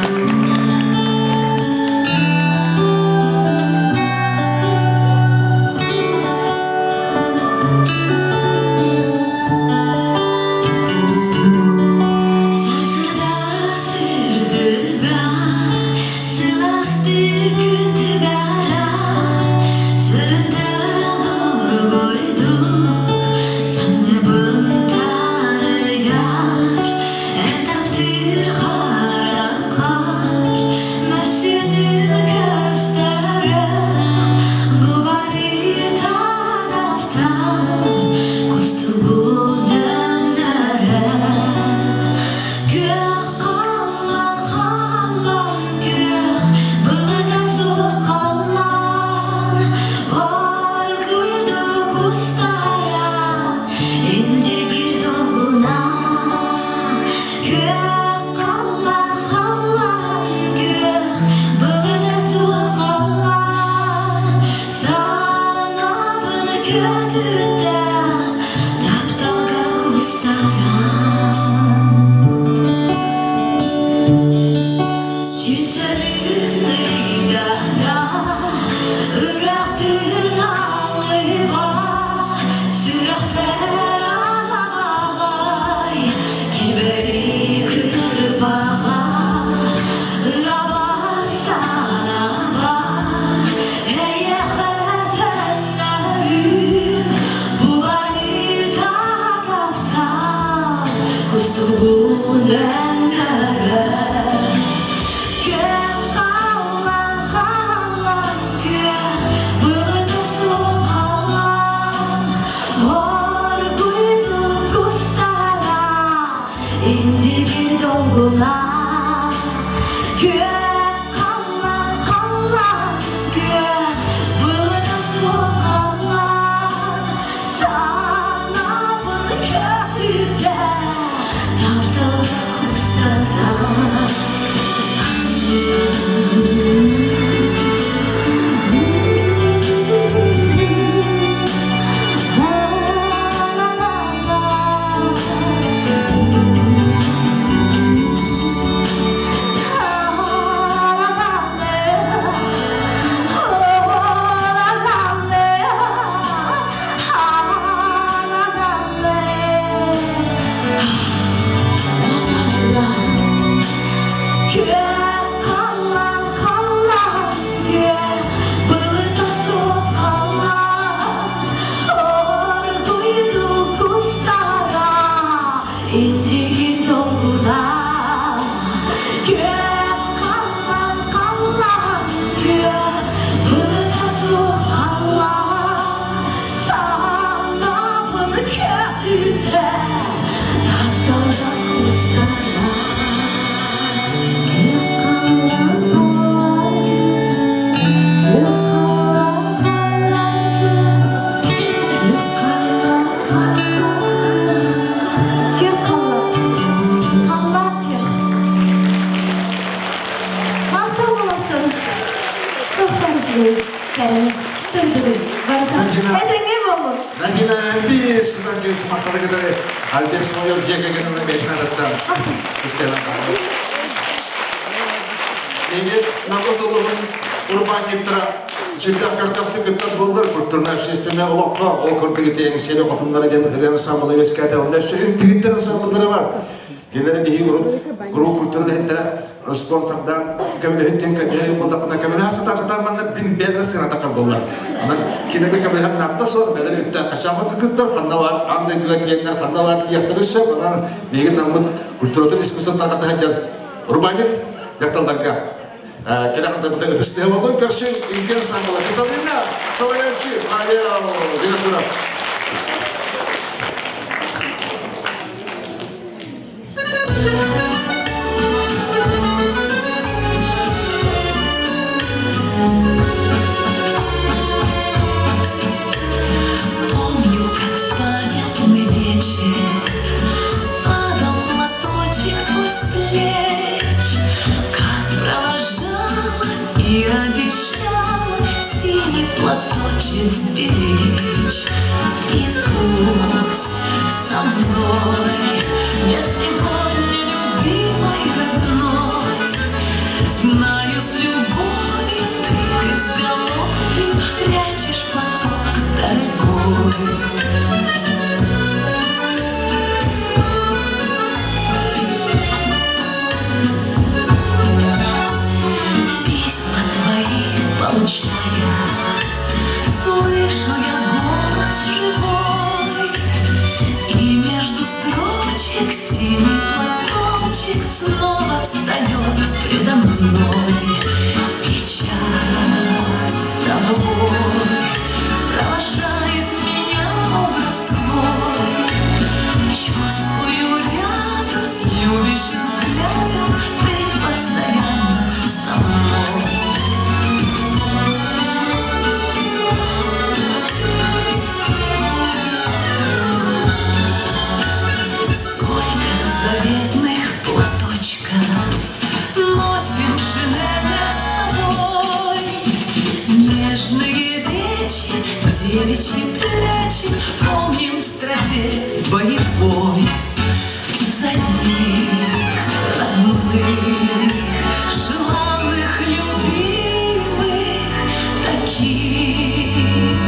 Альберт Соловьев дьиэ кэргэнин бэйэтин Егет Намытылыгын урбаанньыттара сүрдээх көхтөөхтүк кыттар буоллар культурнай общественнай олоххо ол курдук ити Эҥсиэли хотуннара диэн ырыа ансамбла үөскээтэ онно өссө үҥкүүһүттэр ансамбллара бар кинилэри биһиги урут куруук культура үлэһиттэрэ спонсордаан көмөлөһүн диэн көрдөһөр буоллахпына көмөлөһө сатаан сатаан манна бин бэйэлэрэ сыаната буоллар онон кинилэргэ көмөлөһөр наада суох бэйэлэрэ үптээх хачааммыт кыттар ханна баар аан дойдуга киэннэр ханна баар тиийэхтэрин сөп онон биһиги наммыт культуратын искусствотын тарҕата сылдьар урбаанньыт дьахталларга кэлэн ытырбыта ытыстыһа болон көрсүн үҥкэн саҥала Каталина салайааччы Павел Винокуров. Помню, как в памятный вечер Падал платочек твой с плеч, Как провожал будет сберечь. И пусть со мной нет сегодня любимой родной, Знаю, с любовью ты к изголовью прячешь платок дорогой. Письма твои получая, Слышу я голос живой, И между строчек синий платочек Снова встает предо мной. И час с тобой провожает меня образ твой. Чувствую рядом с любящим взглядом Ты постоянно со мной. Сколько заветных платочков Носим в шинелях с собой. Нежные речи, девичьи плечи Помним в страде боевой. За них, родных, желанных, любимых, Таких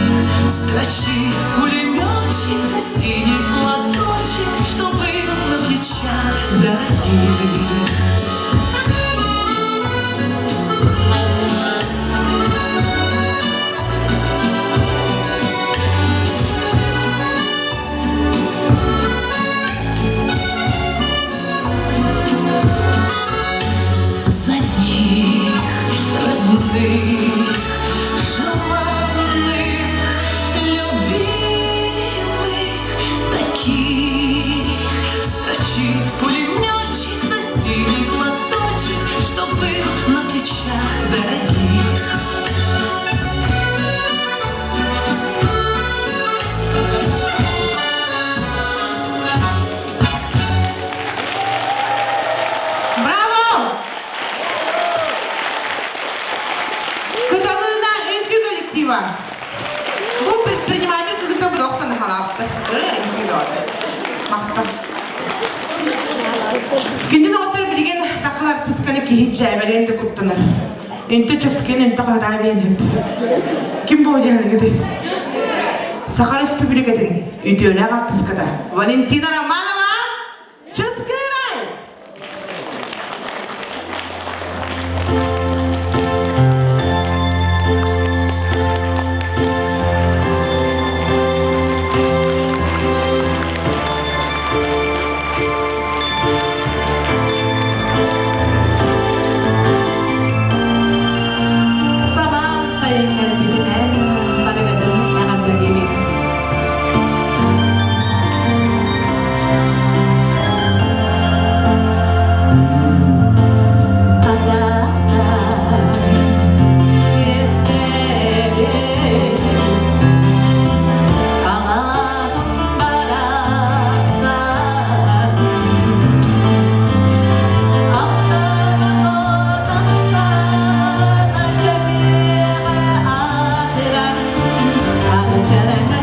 строчит пулеметчик за синий платочек, Что был на плечах дорогих. За них, родных, желанных, любимых, таких строчит пулеметчик за синий платочек, что был на плечах дорогих. Браво! Кыталыына үҥкүү коллектива. Бу предприниматель кыргыттар бу халаапты. Үҥкүү бөҕөтө. Махтал. Күндү доҕоттор билигин тахар артысканы киһи дьээбэлиэн да куттанар. Үнтө чөскүн, үнтө хаһытаа биэн хөп. Ким бу диһаныгыты? Саха Республикатын үтүөлээх артыската Валентина Романова Чыскыырай! Самаан сайын кэлбитинэн барыгытын эҕэрдэлиибин. Атаахтаан үөскээбит аҥаһым барахсан Yeah.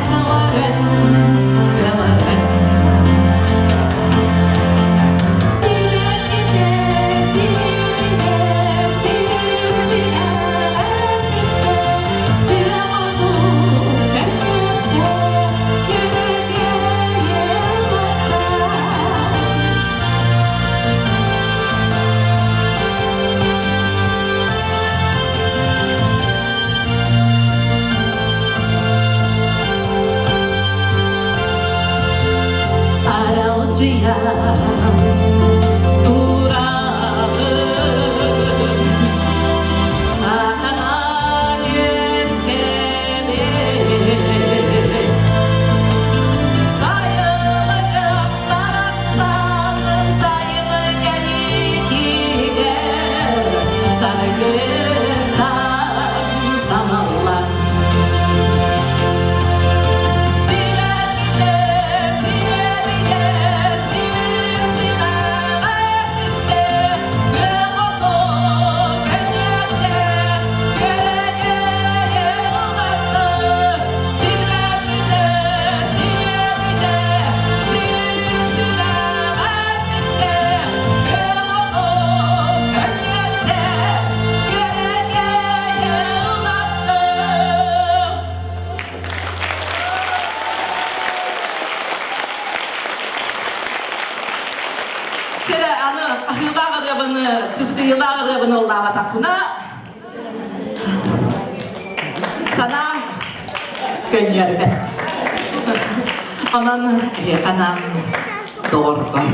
Аралдьыйа тураҕын, сатанан үөскэбит. Сайылыгым барахсан, сайыны кэлиитигэр саргытан самаллан. Кыайыылаах ырыабын ыллаабатахпына санаам көнньүөрбэт. Онон эһиэхэ анаан доҕорбор.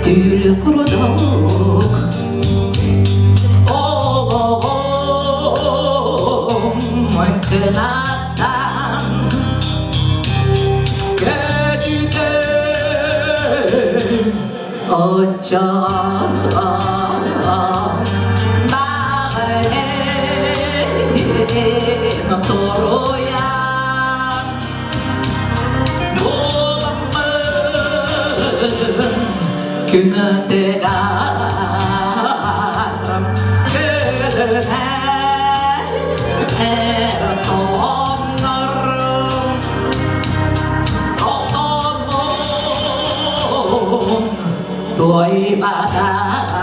Түүл курдук олоҕум кынаттан көтүтөн оччоҕо баҕарым торуйан Күнөтөгар өлөр тооннорум Отомун туойбатах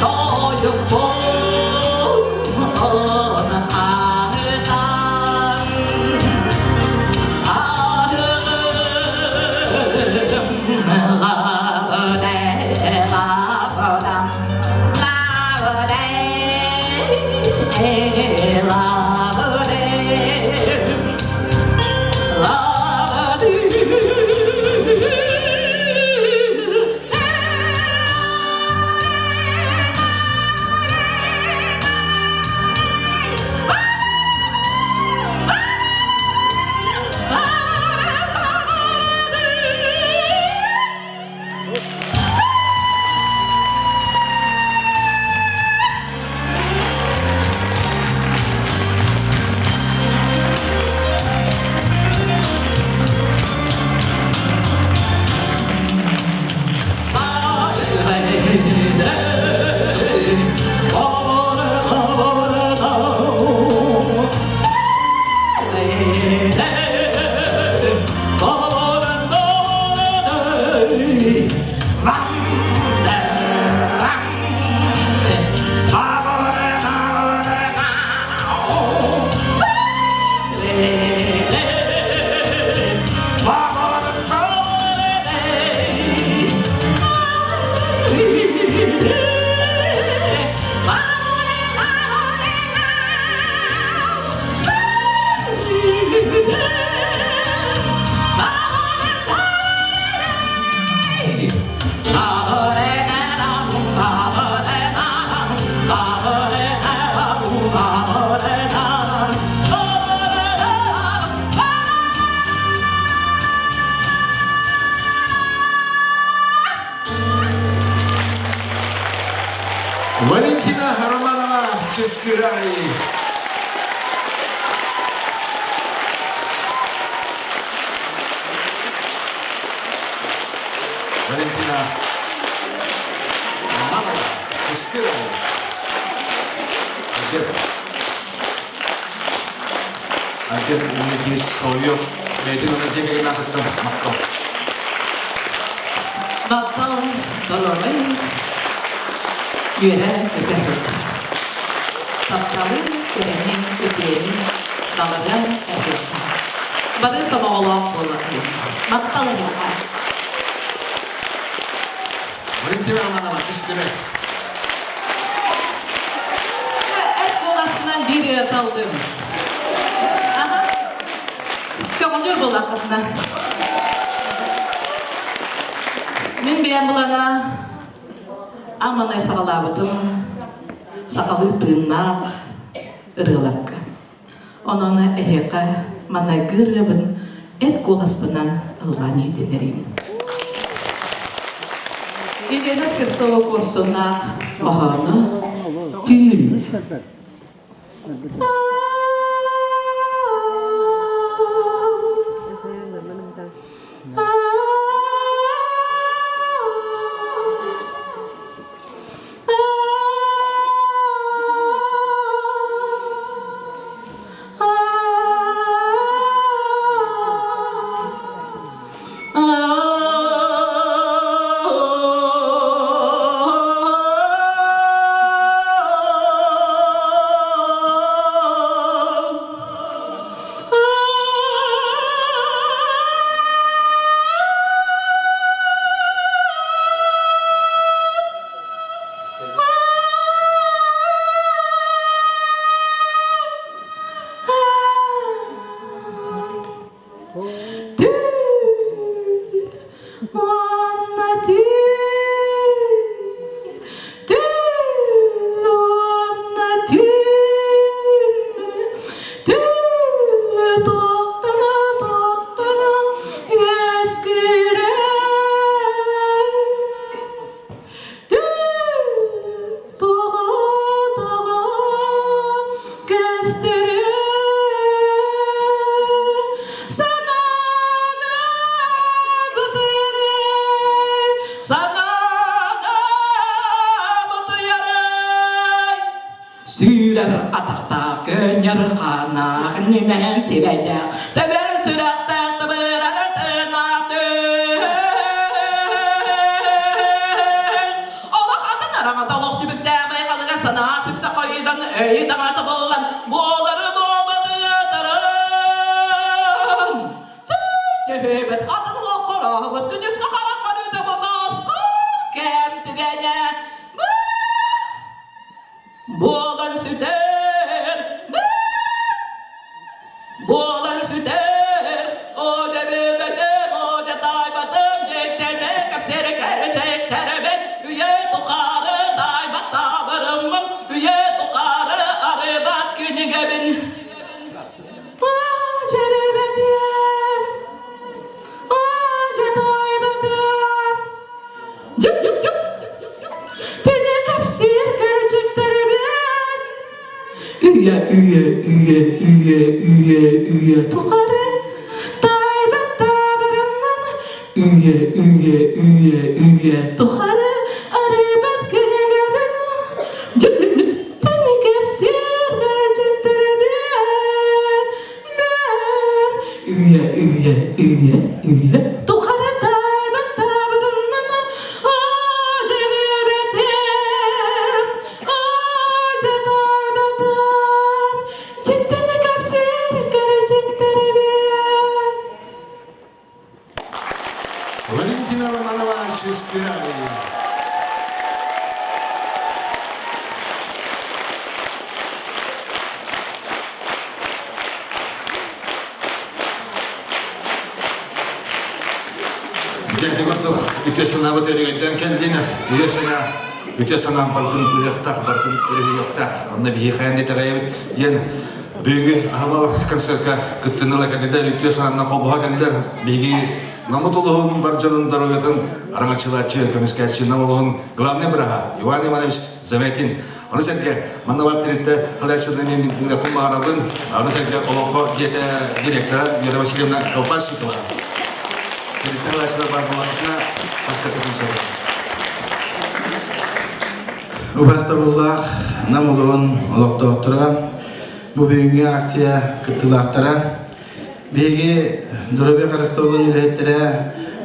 тойукпун аһытан Валентина Романова Чыскырай. Валентина Романова Чыскырай. Альберт. Альберт Иннокентьевич Соловьев бэйэтин уонна дьиэ кэргэн аатыттан махтал. Махтал толорой үөрэ көтө сылдьар. Тапталы, кэрэни, үтүөнү баҕарыан эһиэхэ. Бары сомоҕолоох буолар. Махтал эһиэхэ. Валентина Романова, системе. Эт буоласынан биир ыаталдым. Аха. Көҕүлүр буолаххытына. Мин бэйэм булана аманай саҕалаабытым сахалыы тыыннаах ырыаларга. Онон эһиэхэ манайгы ырыабын эт куоласпынан ыллаан иһитиннэриим. Елена Слепцова куорсуннаах хоһооно «Түүн». Уонна түүн, түүн уонна түүн, түүн туохтана туохтана үөскүүрэ. Тоҕо-тоҕо көстөрү санааны бытыйарый, санааны бытыйарый. Сүүрэр атахтаах көнньөр хааннаах нинэн сирэйдээх, тэбэр сүрэхтээх тыбырар тыыннаах түһ. Олох атын араҥата олох түбүктээх байҕалыга санаа сүктэ хойудан өйү таҥата буолан буолары буолбатыатарын. Түһүбүт атын олоххорообут күнүскү харахха үтэ ботоосхол кэм түгэнэ буолан сүтэр буолан сүтэр Одьа бүбэтим, одьа таайбатым, дьиктини кэпсири кэрчиктэрэбин үйэ тухары таайбат таабырыммын, үйэ тухары арыйбат кинигэбин. Одьа бүбэтим, одьа таайбатым, Дьүк-дьүк-дьүк. Кини кэпсиир кэрчиктэрбин Үйэ, үйэ, үйэ, үйэ, үйэ, үйэ тухары таайбат таабырыммын Үйэ, үйэ, үйэ, үйэ тухары арыйбат кинигэбин Дьүк-дьүк-дьүк. Кини кэпсиир кэрчиктэрбин Мен үйэ, үйэ, үйэ, үйэ тухары таайбат таабырыммын Ажебебетем, ажатайбатым, Життини кэпсиир кэрчиктэрбин. Валентина Романова Шестерали. Дьэ, курдук үтүө санаабыт өрүгэйдээн кэллин, үтүө санаа, үтүө санаам барытын быһыахтаах, барытын өрүһүйүөхтээх. Онно биһи хайан итэҕэйэбит диэн бүгүҥҥү аһымал концертка кыттыныла кэллилэр, үтүө санаанан холбоһо кэллилэр. Биһиги Намыт улуһун бар дьонун доруобуйатын араҥаччылааччы, көмүскээччи Нам улуһун главный быраһа Иван Иванович Заметин Ону сэргэ манна бар тэрилтэ салайааччыларын мин ыҥырыахпын баҕарабын. Ону сэргэ Олоҥхо дьиэтэ директора Вера Васильевна Колпашникова. Тэрилтэ салайааччылар бар буоллахтарына тахсыахпытын сөп. Убастабыллаах Нам улуһун олохтоохторо, бу бүгүҥҥү акция кыттыылаахтара, биһиги доруобуйа харыстабылын үлэһиттэрэ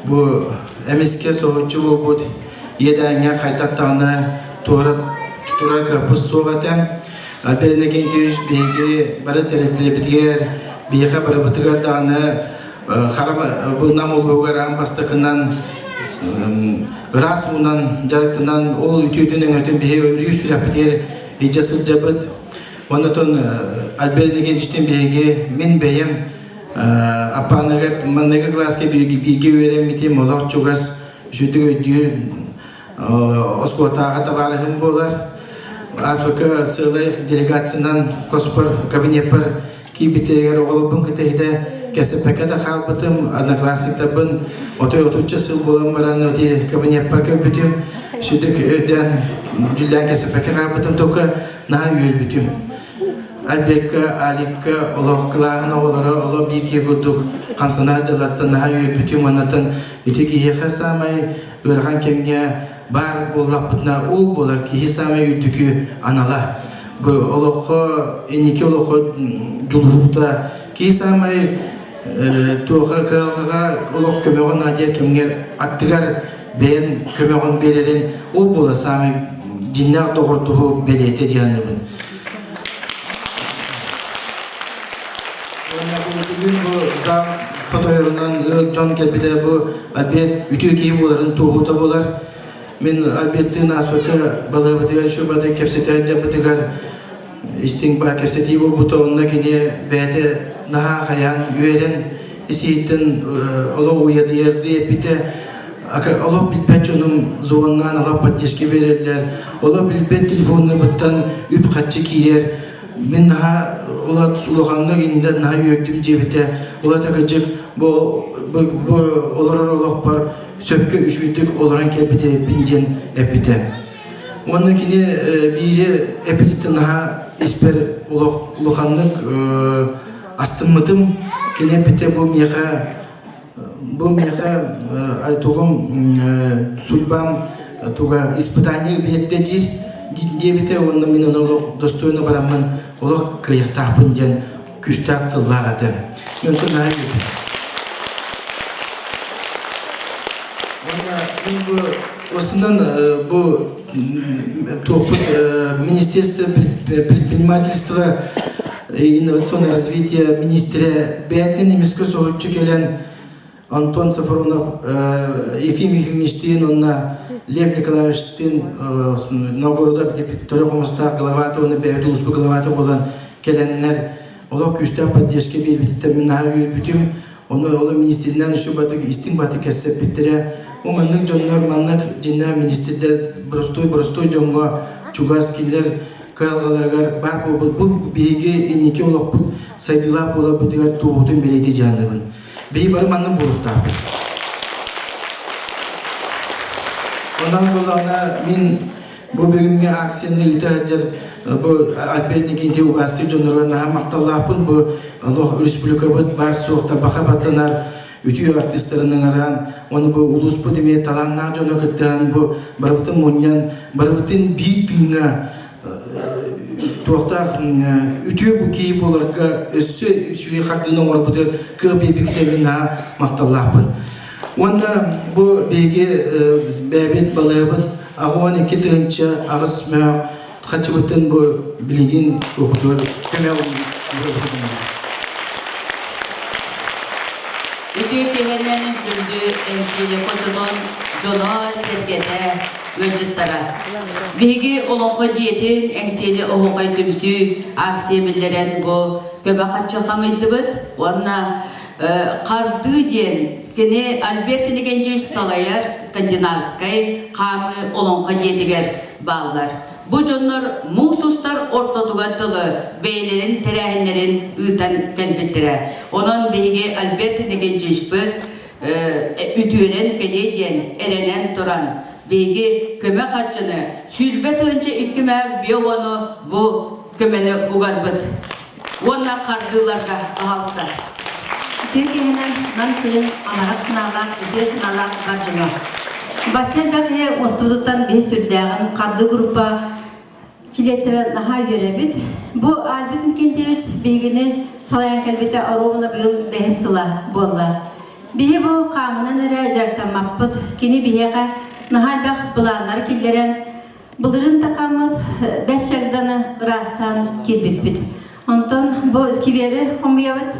бу эмискэ соһуччу буолбут иэдээҥҥэ хайдах даҕаны туора турар кыахпыт суох этэ. Альберт Иннокентьевич биһиги бары тэрилтэлэрбитигэр Биһиэхэ барыбытыгар даҕаны хара бу Нам улууһугар аан бастакынан ыраас уунан дьарыктанан ол үтүөтүн-өҥөтүн биһи өрүү сүрэхпитигэр илдьэ сылдьабыт. Оннотон Альберт Никитичтин биһиги мин бэйэм аппааныга манныгы кылааска бииргэ үөрэммитим олох чугас үчүгдүк өйдүүр оскуолатааҕы табаарыһым буолар. Ааспыкка сыалай делегациянан хоспор кабинеппар киирбиттэригэр оҕолорбун кытта иһитэ кэсэппэккэ да хаалбытым, одноклассниктарбын отой отучча сыл буолан баран ити кабинеппар көрбүтүм, сүдүк өйдөөн дьүллээн кэсэппэккэ хаалбытым, только наһаа үөрбүтүм. Альбекка, Аликка олох кылааһын оҕолоро олох биир киһи курдук хамсана дьыллартан наһаа үөрбүтүм уоннаттан ити киһиэхэ саамай ыарахан кэмҥэ баар буоллахпытына ол буолар киһи саамай үрдүкү анала. Бу олоххо инники олоххо дьулуһуута киһи саамай туоха кыһалҕаҕа олох көмөҕө наадыйар кэмҥэр аттыгар бэйэн көмөҕүн биэрэрин ол буолар саамай дьиннээх доҕордоһуу бэлиэтэ дии саныыбын. Уонна бу бүгүн бу зал хотойорунан дьон кэлбитэ бу обед үтүө киһи буоларын туоһута буолар. Мин обедтыын ааспакка балыабытыгар шубаты кэпсэтэ дьаппытыгар истиҥ баа кэпсэтии буолбута онно кини бэйэтэ наһаа хайаан үөрэн ис-иһиттэн олох уйадыйардыы эппитэ олох билбэт дьонум звоннаан олох поддержка биэрэллэр олох билбэт телефоннарбыттан үп-харчы киирэр мин наһаа улаханнык иннинэ наһаа үөрдүм диэбитэ улата кырдьык бу бу олорор олохпор сөпкө үчүгэйдик олорон кэлбит эбиппин диэн эппитэ уонна кини биири эппититтэн наһаа испэр олох улаханнык астыммытым кини эппитэ бу миэхэ Бу миэхэ тугум судьбам туга испытание биэрдэ диир диэбитэ уонна мин ону олох достойно бараммын олох кыайыахтаахпын диэн күүстээх тыллаах этэ. Мен онтон наһаа үөрдүм. Уонна мин бу осынан бу туохпут Министерство предпринимательства и инновационное развитие министрэ бэйэтинэн эмискэ соһуччу кэлэн Антон Сафронов Ефим Ефимовичтыын уонна Лев Николаевичтыын Новгородов төрө хомустаах главата уонна бэйэбит улууспут главата буолан кэлэннэр олох күүстээх поддержка биэрбититтэн мин наһаа үөрбүтүм. Ону ол министринэн еще батык истиҥ батык кэссэппиттэрэ. Бу маннык дьоннор маннык дьиннээх министрдэр боростуой боростуой дьоҥҥо чугас кинилэр кыһалҕаларыгар баар буолбут бу биһиги инники олохпут сайдыылаах буоларбытыгар туоһутун бэлиэтии дьаһанабын. Биһи бары маннык буолуохтаахпыт. Онон буоллаҕына мин бу бүгүҥҥү акцияны ыыта сылдьар бу Альберт Никитич убаастыыр дьонноругар наһаа махталлаахпын. Бу олох республикабыт баар суох тарбаха баттанар үтүө артыыстарын ыҥыран, уонна бу улууспут эмиэ талааннаах дьону кыттыһан бу барыбытын мунньан, барыбытын биир тыыҥҥа туохтаах үтүө бу киһи буоларга өссө үчүгэй хардыыны оҥорбутугар кыах биэрбиккитэ наһаа махталлаахпын. Уонна бу биһиги бэйэбит балыабыт 82 тыһыынча 8 мөөх хачыбытын бу билигин опытыгар көмө Үтүө киһинэн күндү Эҥсиэли хочотун дьоно-сэргэтэ, ыалдьыттара. Биһиги Олоҥхо дьиэтин Эҥсиэли оһуохай түмсүү акция биллэрэн бу көмө хаччы хамыйдыбыт уонна Хардыы диэн кини Альберт Иннокентьевич салайар скандинавскай хаамыы Олоҥхо дьиэтигэр бааллар. Бу дьоннор муус устар ортотугар дылы бэйэлэрин тэрээһиннэрин ыытан кэлбиттэрэ. Онон биһиги Альберт Иннокентьевичпыт үтүөрэн кэлиэ диэн эрэнэн туран, биһиги көмө харчыны 20 тыһыынча 2 мөһөк биоуону бу көмөнү угарбыт. Уонна хардыыларга аһалыстар. Үтүө киһинэн Нам сирин амарах санаалаах, үтүө санаалаах бар дьоно. Бачча элбэх киһи мустубутуттан биһи сүрдээҕин хардыы группа чилиэттэрэ наһаа үөрэбит. Бу Альберт Иннокентьевич биһигини салайан кэлбитэ оруобуна быйыл бэһис сыла буолла. Биһи бу хаамынан эрэ дьарыктаммаппыт. Кини биһиэхэ наһаа элбэх былааннары киллэрэн, былырыын такаммыт бэс чагданы ыраастаан киирбиппит. Онтон бу сквери хомуйабыт.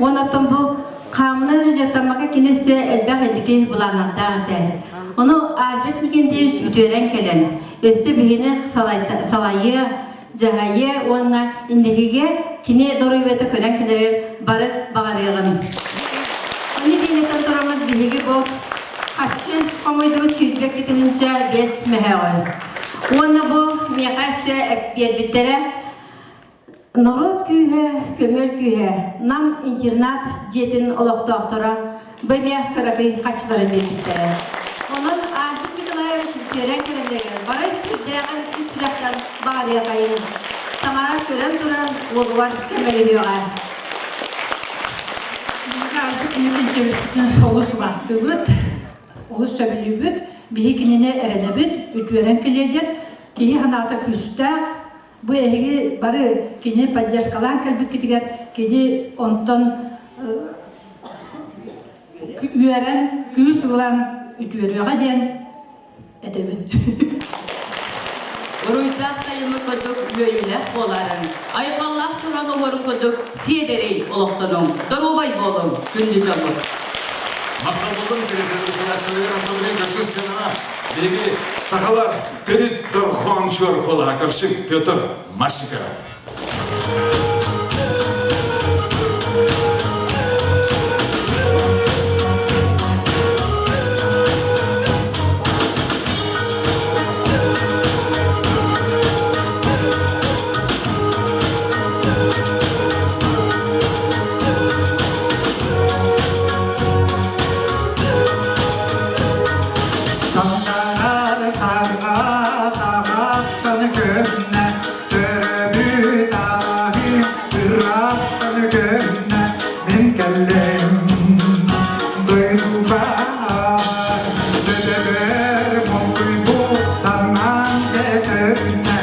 Онон бу хаамынан эрэ дьарыктаммакка кини өссө элбэх инники былааннардаах этэ. Ону Альберт Никентьевич үтүөрэн кэлэн, өссө биһини салайыа, дьаһайыа уонна инникигэ кини доруобуйата көнөн кэлэригэр бары баҕарыаҕын. Аны диэнэтэн тураммыт биһиги бу хаччы хомуйдубут 22 005 мөһөөҕү. Уонна бу миэхэ өссө биэрбиттэрэ Норуот күүһэ, көмөл күүһэ Нам интернат дьиэтин олохтоохторо бу эмиэ кыракый хаччыларын биэрбиттэрэ. Онон Альберт Николаевич үтүөрэн кэлэллэригэр бары сүрдээҕин ис сүрэхтэн баҕарыахайыҥ. Таҥара көрөн турар уолугар көмөлөһүөҕэ. Альберт Николаевичпытын олус убаастыыбыт, олус сөбүлүүбүт. Биһи кинини эрэнэбит, үтүөрэн кэлиэ диэн. Киһи санаата күүстээх, Бу эһиги бары кини поддержкалаан кэлбиккитигэр кини онтон үөрэн, күүс ылан үтүөрүөҕэ диэн этэбин. Уруйдаах сайыммыт курдук үөрүүлээх буоларын, айхаллаах чорон оһуорун курдук сиэдэрэй олохтонуҥ, доруобай буолуҥ, күндү дьоммут! Махталбытын телевизор Антонин Көсүс сыанаҕа биһиги сахалар Төрүт дорҕоон чуор куолаһа көрсүҥ Петр Масиков. Сангаар саҥа саҕаттан көннө, төрөбүт аһы ыраахтан көннө, мин кэллим дойдубар. Төбөбөр моҥкуйбут санаам дьэ сөннө,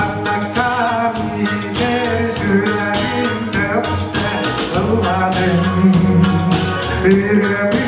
аттакка миигэр сүрэҕим бөхтө, ылланым ырыабытын.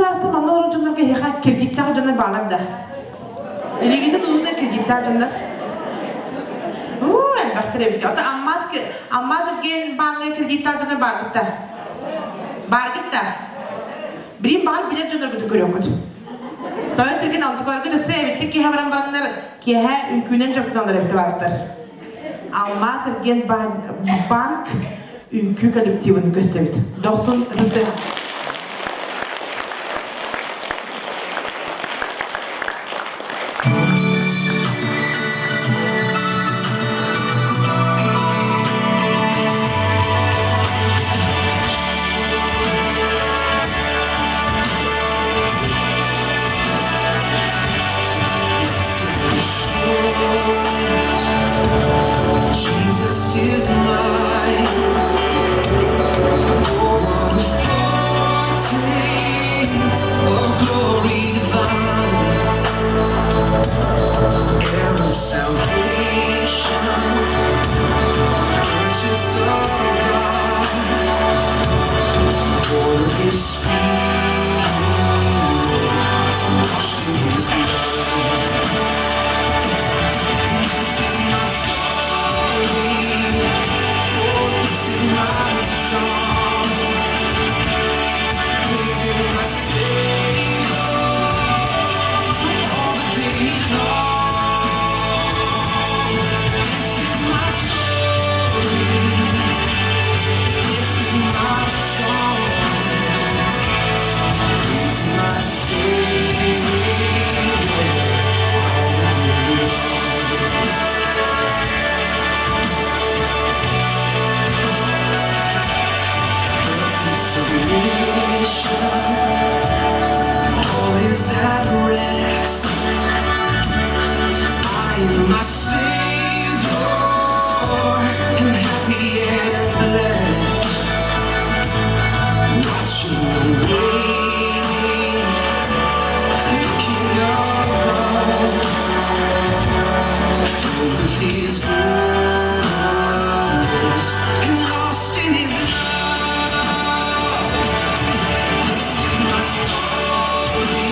табаарыстар манна олорор дьоннорго эһиэхэ кредиттээх дьоннор баалар да? Илиигитин уунна кредиттээх дьоннор? Уу, элбэхтэр эбит. Ото Алмаз, Алмаз эргиэн бааҥҥа кредиттээх дьоннор бааргыт да? Бааргыт да? Билин баар билэр дьонноргутун көрүөххүт. Тойон тиргин алтыкаларгыт өссө эбиттик киэһэ баран бараннар киэһэ үҥкүүнэн дьарыктаналлар эбит табаарыстар. Алмаз эргиэн банк үҥкүү коллективын көстөбүт. Дохсун ытыстыга. Jesus is mine. Oh, what a foretaste of glory divine. Heir of salvation, purchase of God, born of His Spirit, washed in His blood. This is my story. Oh, this is my song. Praising my Savior all the day long. This is my story. This is my song. Praising my Savior all the day long. Submission, all is at rest. I am my Savior, and happy and blessed. Watching and waiting, looking up, filled with His goodness and lost in His love. This is my story.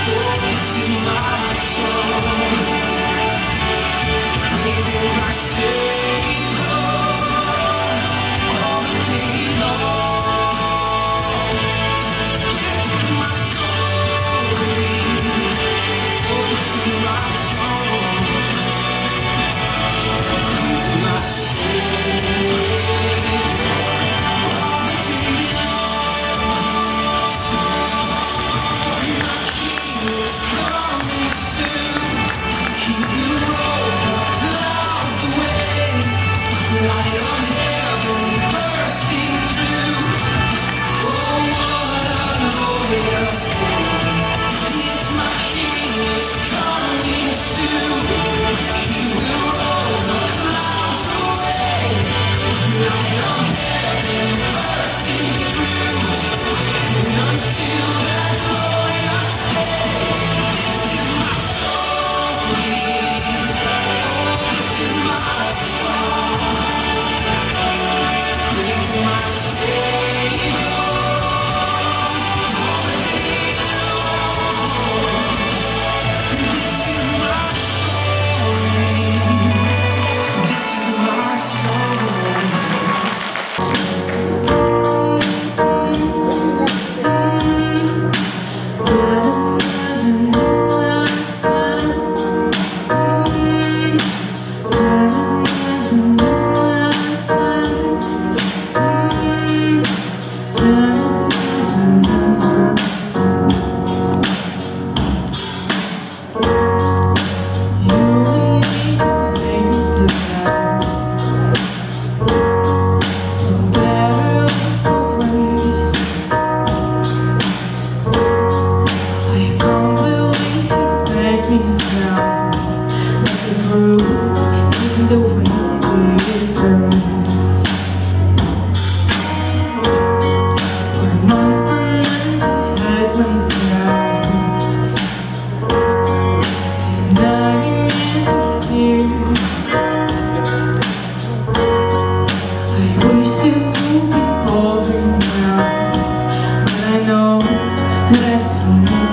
Oh, this is my song. Praising my Savior all the day long. This is my story. Oh, this is my song. Praising my Savior all the day long. My King is coming soon. He will roll the clouds away. Light of heaven bursting through. Oh, what a glorious day! Yes, my King is coming soon. He will roll the clouds away. Light of heaven bursting through. And until that glorious day, this is my story. Oh, this is my song. Praise my Savior all the day long.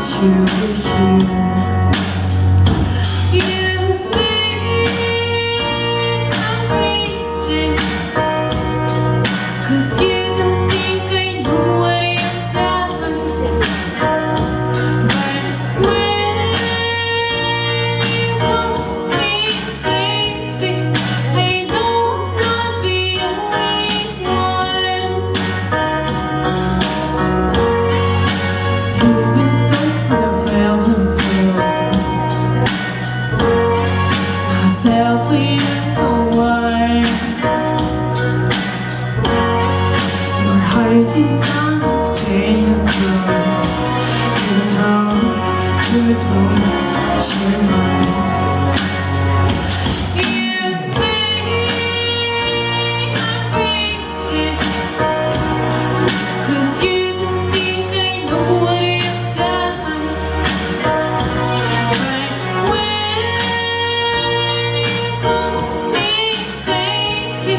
wish you were here. You say I'm crazy, 'cause you don't think I know what you've done. But when you call me baby, I know I'm not the only one. You've been so unavailable. Myself in the wine. Your heart is unobtainable. You know, you don't share mine. You say I'm crazy, 'cause you don't think I know what you've done. But when you call me baby,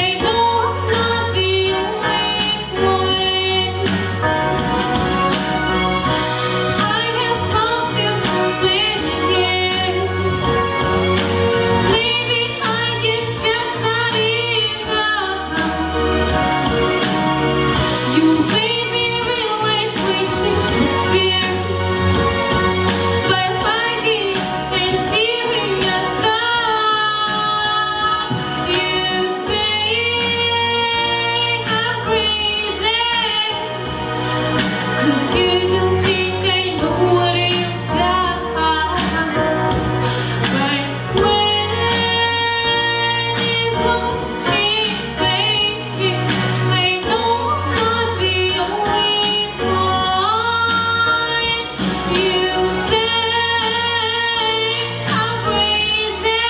I know I'm not the only one. I have loved you for many years. Maybe I am just not enough. You made me realize way too fear by lying and tearing us up. You say I'm crazy, 'cause you don't think I know what you've done. But when you call me baby, I know I'm not the only one. You say I'm crazy,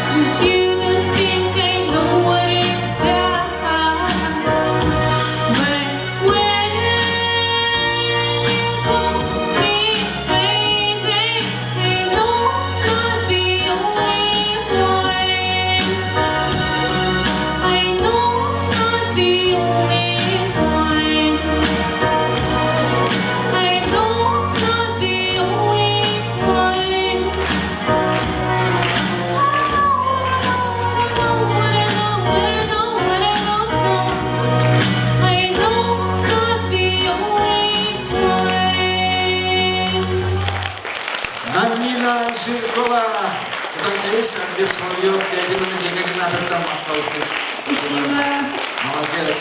'cause you don't think I know what you've done. But when you call me baby, I know I'm not the only one. I know I'm not the only one. I know I'm not the only one. I know I'm not the only one. Намина Жиркова. Кутан Альберт Соловьев, Кевин Дьиэгэ махталыстык. Спасибо. Молодец.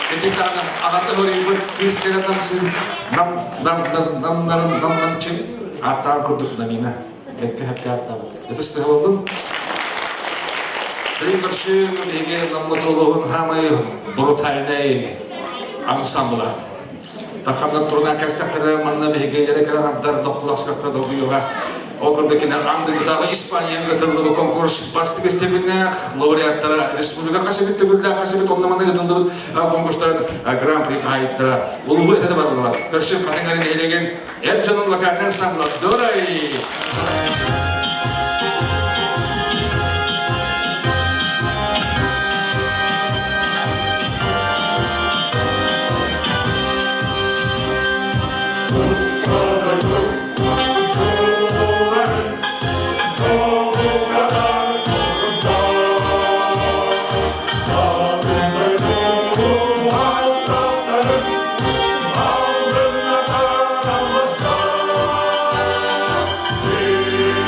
Капитаном ағаты көрейбір кыз керетамсын нам нам нам нам нам нам нам чин аттаан курдук Намина. Бекке хәпке аттабыт. Это стыгылдым. При көрсүн биге намматолугун хамай брутальный ансамбла. Тахамдан турна кәстәктәре манна биге ере кәрән абдар доктор сракта догуйга. Окурдакинер андыгытагы Испанияга кытылды конкурс бастык истебиннэх лауреаттара республика касыбит төгүллэ касыбит оннаманы кытылды конкурстарын гран-при кайыттара. Улугу этеде бардылар. Көрсүн катыңарын элеген эр жонун вокальный ансамбла Дорай. Thank you.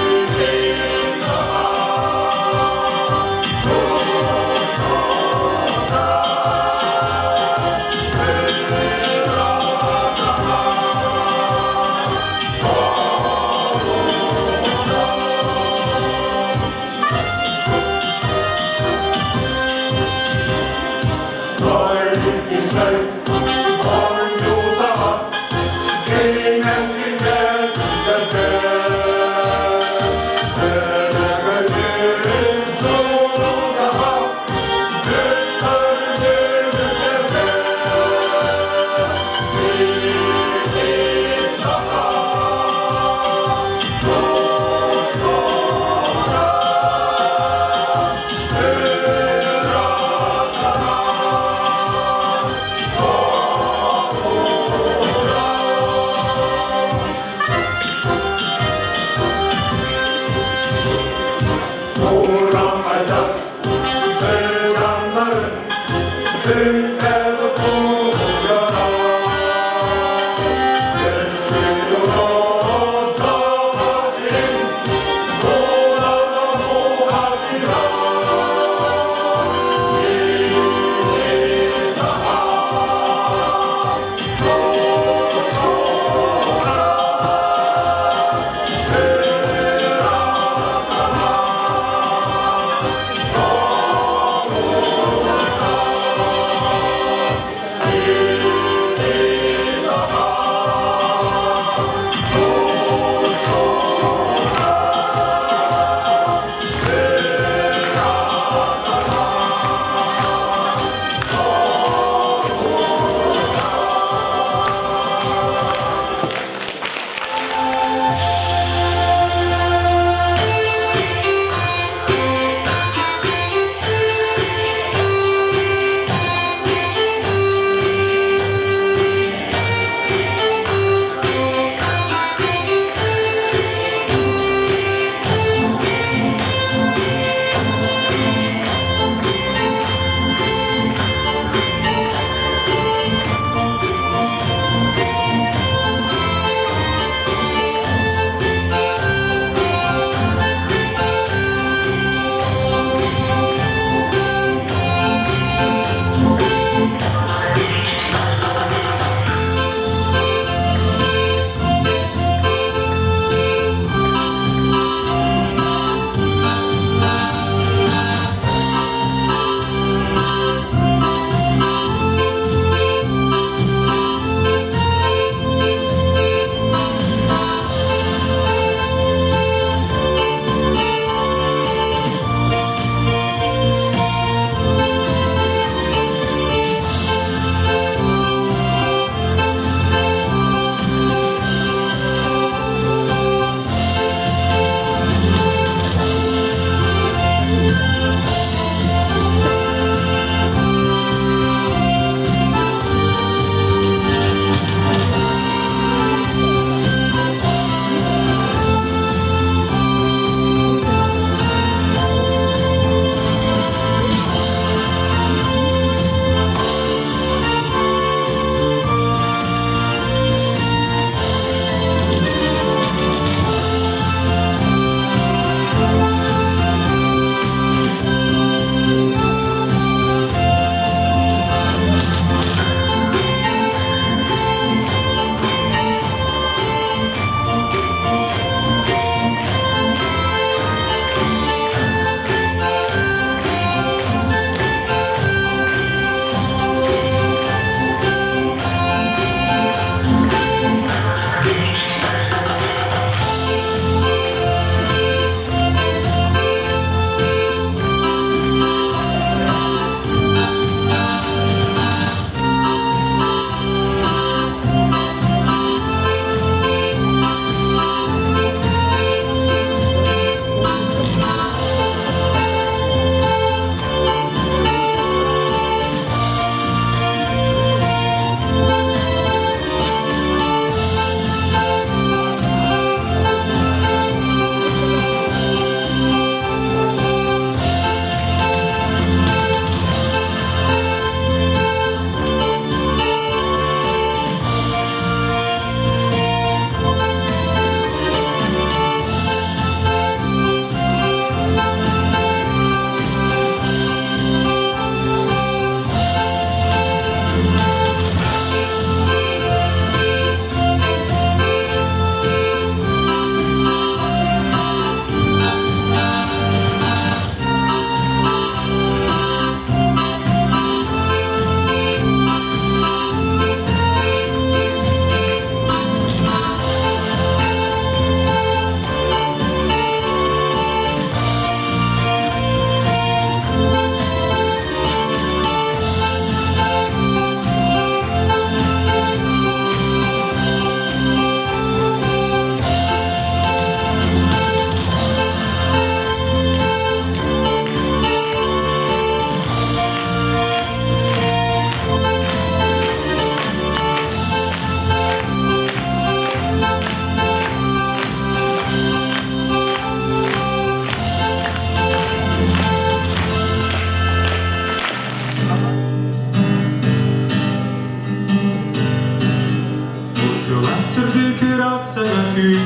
Сып-сылаас сырдык ыраас саҥа күн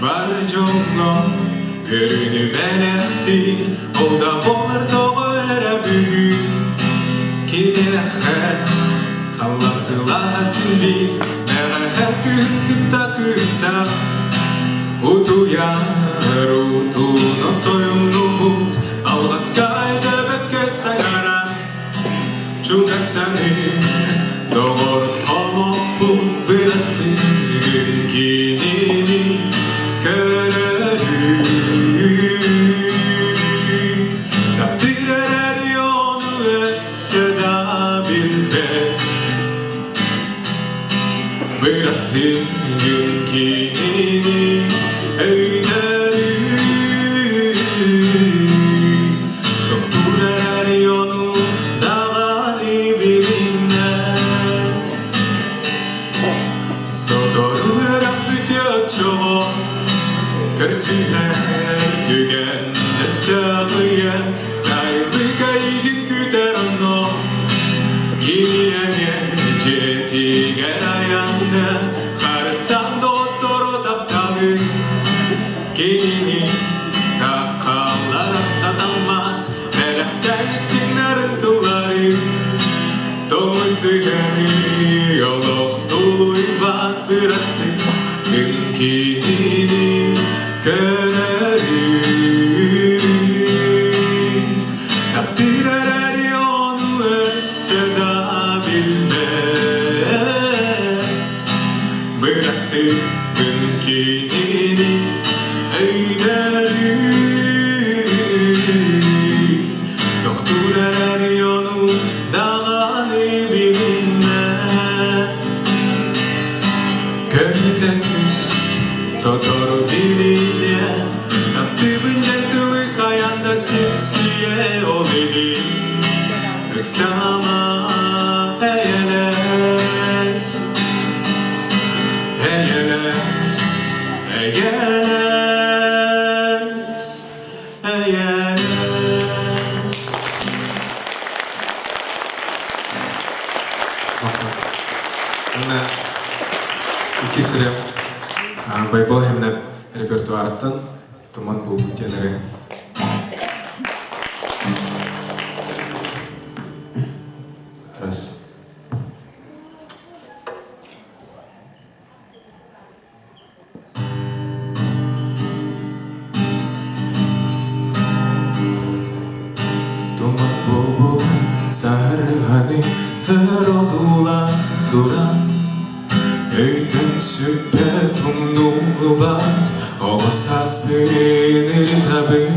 Бар дьоҥҥо үөрүүнү бэлэхтиир Ол да буоллар тоҕо эрэ бүгүн Киниэхэ халлаан сылааһа син биир Бэҕэһээ күһүн кытта кырса Утуйар уутун отойумнубут Алҕаска өйдөөбөккө саҥаран Чугасаҥын доҕор хомоппут бырастыгын кинини көрөрүм. Таптыыр эрээри ону өссө да билбэт. Бырастыгын кинини өйдөрүм. Сохтуур эрээри ону даҕаны билиммэт. Сотору өрөппүт оччоҕо көрсүһэр түгэн өссө сайылык эйигин күтэр онно кини эмиэ дьиэтигэр айанна харыстаан доҕотторо тапталы кинини Такаллара сатаммат бэлэхтээн истиҥнэрин тыллары Тоҥусуганы олох тулуйбат бырастык күн кинини көрөрү Таптыыр эрээри ону өссө да билбэт Бырастыгын кинини өйдөрү Сохтуур эрээри ону даҕаны билиммэт Көмүтэ күс сотору билиниэ Таптыыбын диэн тылы хайаан да сипсийэ ол иһин Ыксаама эйэлэс Эйэлэс, эйэлэс, эйэлэс. Уонна иккис ырыам Байбал Хемнеп репертуарыттан Туман буолбут диэн ырыа. Раз. Туман буолбут саһарҕаны өр туран Өйтөн сүппэт умнуллубат оҕо сааспын ырытабын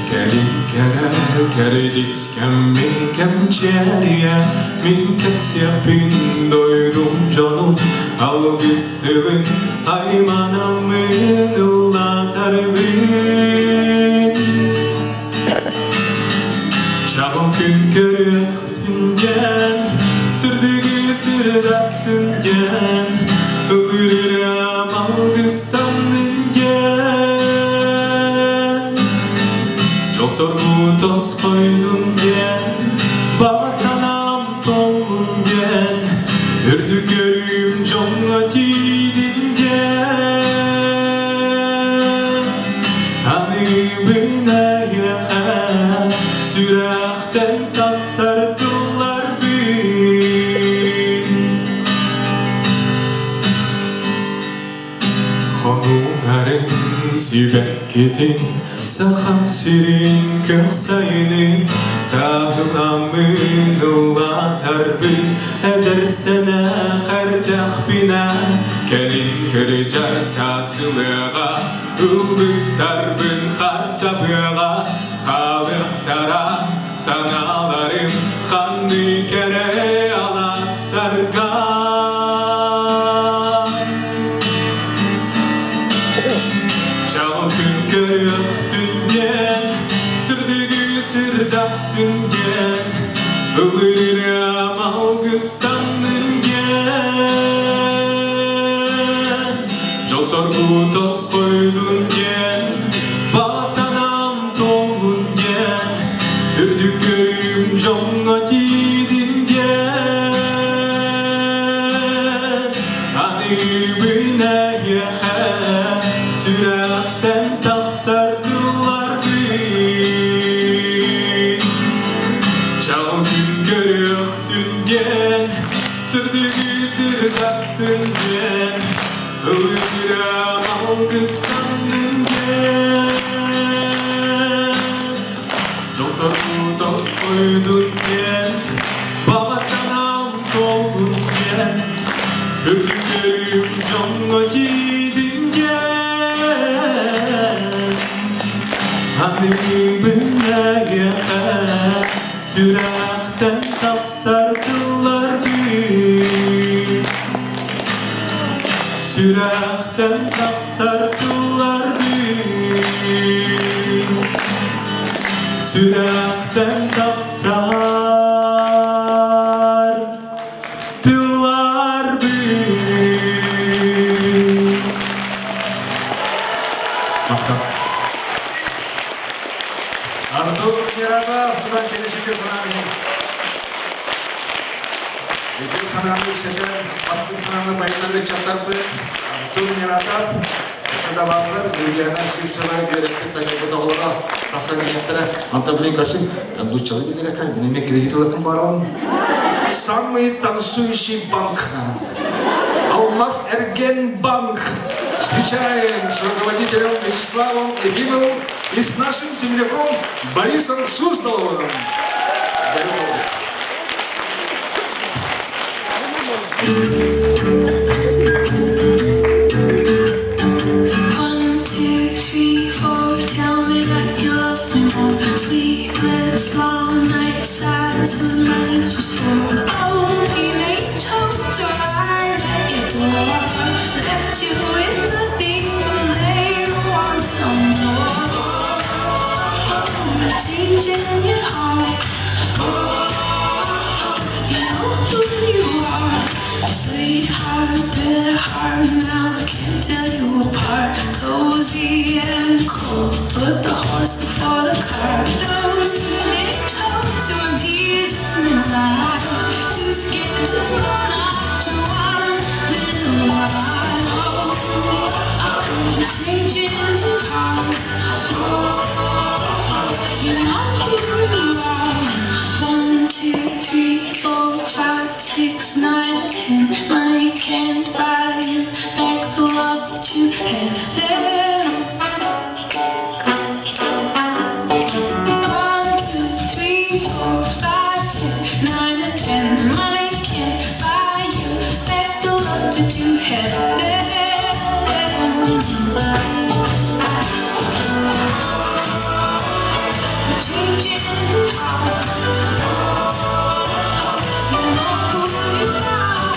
Кэлин кэрэ кэрдискэммин кэмчиэрийэ Мин кэпсиэхпин дойдум дьонун алгыс тылын айманаммын ыллатарбын Чаҕыл күн көрүөхтүн диэн, сырдыгы сырдаттын диэн, ылырырам алгыстаннын диэн. Дьол соргу тосхойдун диэн, баҕа санаам толлун диэн, үрдүк көрүүм дьоҥҥо тиийдин диэн. Аныыбын эйиэхэ сүрэхтэн тахсар тылларбын Хонууларын сибэккитин Сахам сирин көх сайынын Сааһыламмын ыллатарбын Эдэр сэнэх эрдэхпинэ Кэлин кырдьар саасылыаҕа Ыллыктарбын харсабыаҕа Хаалыахтара санааларым Ханнык эрэ алаастарга Чаҕыл күн көрүөхтүн диэн, сырдыгы сырдаттын диэн, ылырырыам алгыстаннын диэн, дьол соргу тосхойдун диэн, баҕа санаам туоллун диэн, үрдүк көрүүм дьоҥҥо тиийдин диэн. Аныбын эйиэхэ сүрэхтэн тахсар тылларбын Чаҕыл күн көрүөхтүн диэн, сырдыгы сырдаттын диэн, ылыыра алгыстаннын диэн. Дьол соргу тосхойдун диэн, баҕа санаам туоллун диэн, үрдүк дьоҥҥо тиийдин диэн. Аныыбын эйиэхэ сүрэхтэн тахсар тылларбын Сүрэхтэн тахсар тылларбын Сүрэхтэн тахсар тылларбын Махтал. Артур Миратов, тутан келешекке санааны. Үтүө санааны үксэтэн, бастыҥ санааны байытар ыччаттарбыт Артур Миратов, Садабаллар, Ульяна Сивцева үөрэппит тайгабыт оҕолоро тахсан иһиэхтэрэ. Антон блин көрсүн, нууччалыы билэрекка, мин эмиэ кредит ылатын барабын. Самый танцующий банк. Алмаз Эрген банк. Встречаем с руководителем Вячеславом Ефимовым и с нашим земляком Борисом Суздаловым. One, two, three, four. Tell me that you love me more. Sleepless long nights, that's what my lips was for. Oh, teenage hopes are right at your door. Left you with nothing, but they want some more. Changing your heart. Oh, you know who you are. Sweetheart, bitter heart, now I can't tell you apart. Cozy and cold, put the horse before the cart. Those teenage hopes who have tears in their eyes, too scared to run off to one little while. Oh, changing your heart. Oh, you know who you are. 1, 2, 3, 4, 5, 6, 9, 10. Money can't buy you back the love that you had then. 1, 2, 3, 4, 5, 6, 9, and 10. Money can't buy you back the love that you had then. Changing your heart. You know who you are.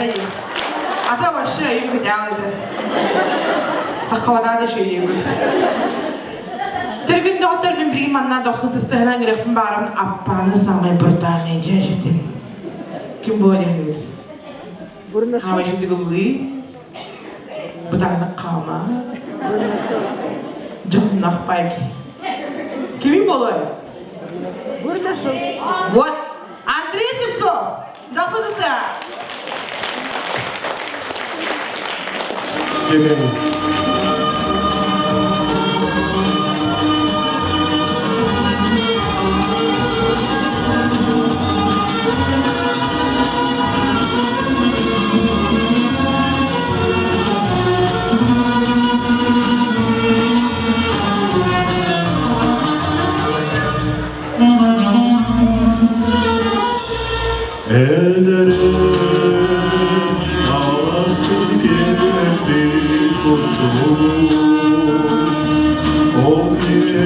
Өйдөөтө дии. Ата вообще өйүм кытаал этэ. Таххабатаа да шөйдүүбүт. Төргүн доҕоттор мин билигин манна дохсун тыстыһынан ыҥырыахпын баарым аппааны самай брутальный дьэжитин. Ким буолан иһин Хаама үчүгдүк ыллыы, бытааннык хаама, дьоһуннаах пайки. Кимий буолуой? Вот, Андрей Слепцов! Здравствуйте! Ellerim ağlasın bir kusur O bir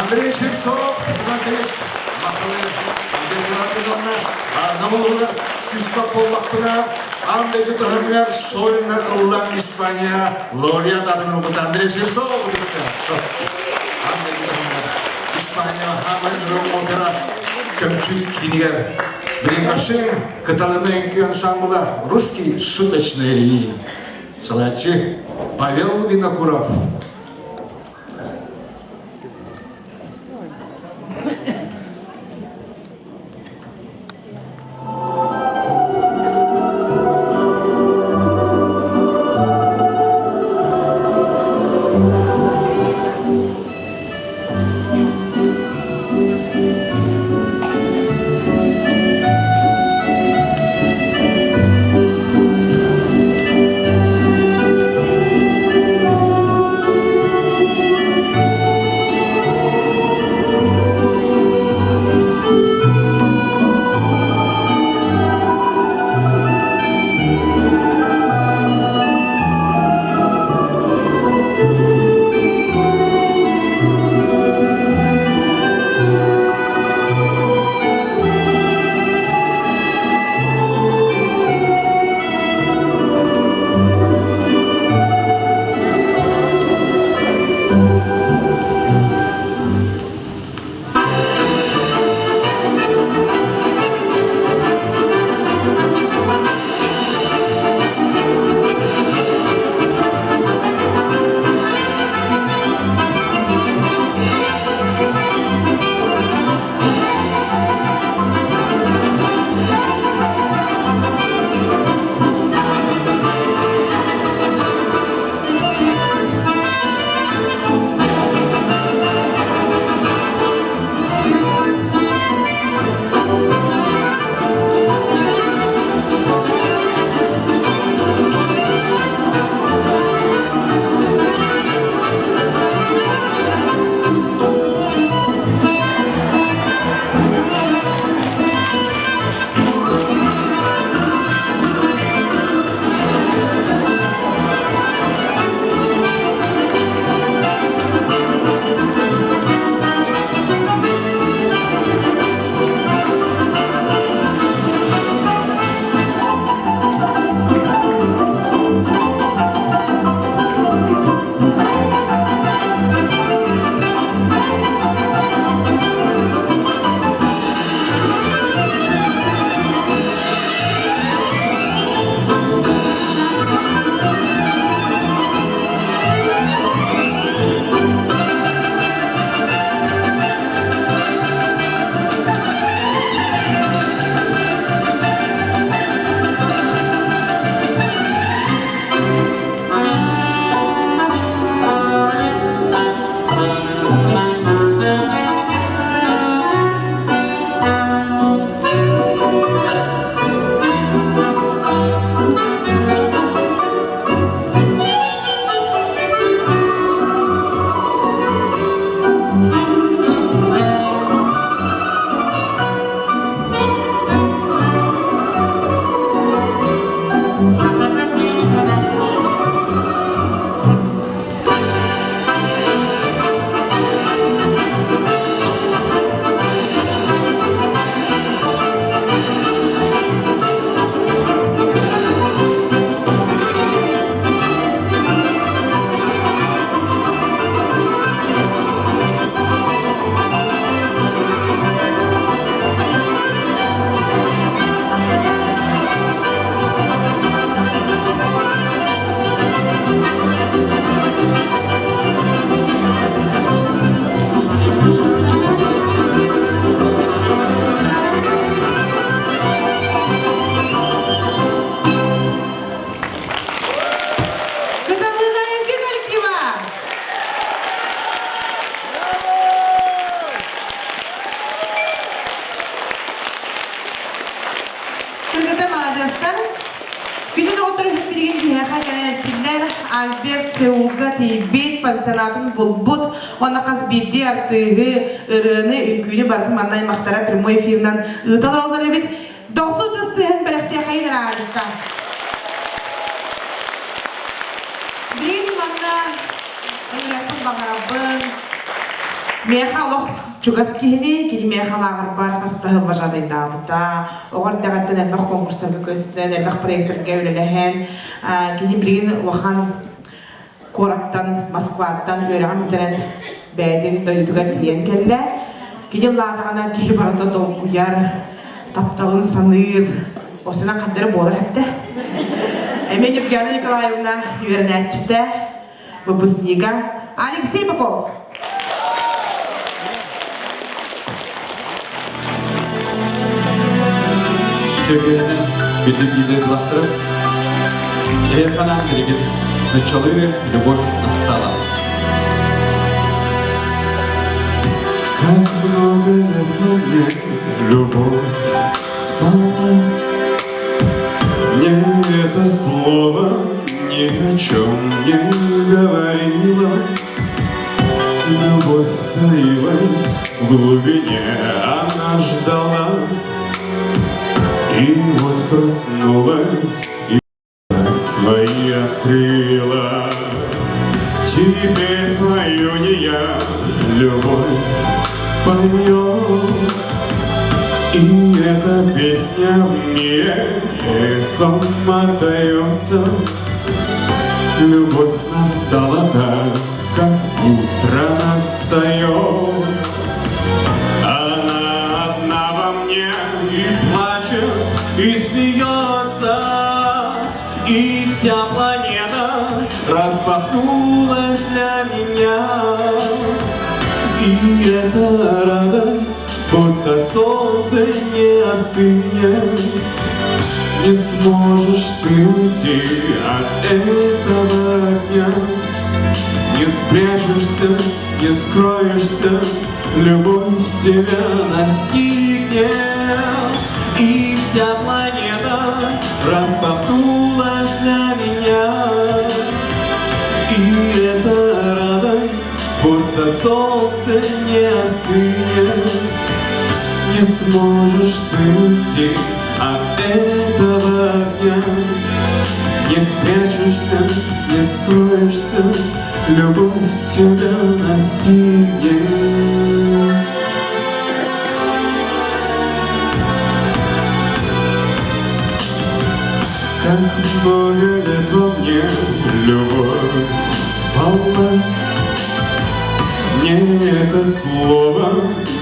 Андрей Слепцов, Андрей Намылыгар сыспа боллақпына, андай тұтығымғар сольна ыллан Испания лауреат адымын бұт Андрей Слепцов Испания Хаман опера Чемчук кинигер. Блин, каталаны ансамбла русский шуточный салачы Павел Винокуров. Кыргыттар маладьыастар. Күндү доҕоттор билигин биһиэхэ кэлэн эттилэр. Альберт Сеулга тиийбит, пансионатын булбут. Уонна хас биирдии артыыһы, ырыаны, үҥкүүнү барытын манна аймахтара прямой эфирынан ыыта олороллор эбит. Дохсун тыстыһын бэлэхтиэхэйин ыраадыкка. Билигин манна ыҥырыахпын баҕарабын. Миэхэ олох чугас киһини, кини миэхэ лааҕырбар хастаһыл вожатайдаабыта. Оҕо эрдэҕиттэн элбэх конкурстарга көссөн, элбэх проектарга үлэлэһэн, кини билигин улахан куораттан, Москваттан үөрэҕин бүтэрэн бэйэтин дойдутугар тиийэн кэллэ. Кини ыллаатаҕына киһи барыта долгуйар, тапталын саныыр, осынан хандары буолар эбитэ. Эмиэ Нюргиана Николаевна үөрэнээччитэ, выпускнига Алексей Попов. Төкөөнөн бүтүн видеоклаптары Эйханан билигин Нуччалыыры любовь настала. Как много лет во мне любовь спала, Мне это слово ни о чем не говорило. Любовь таилась в глубине, она ждала. И вот проснулась и свои открыла. Теперь пою не я, любовь поет. И эта песня мне эхом отдается. Любовь настала так, как утро настает. Она одна во мне и плачет, и смеется, и вся планета распахнулась для меня. И эта радость, будто солнце не остынет. Не сможешь ты уйти от этого дня. Не спрячешься, не скроешься, любовь тебя настигнет. И вся планета распахнулась для меня. И эта радость, будто солнце не остынет. Не сможешь ты уйти от этого огня. Не спрячешься, не скроешься, любовь тебя настигнет. Как много лет во мне любовь спала, Мне это слово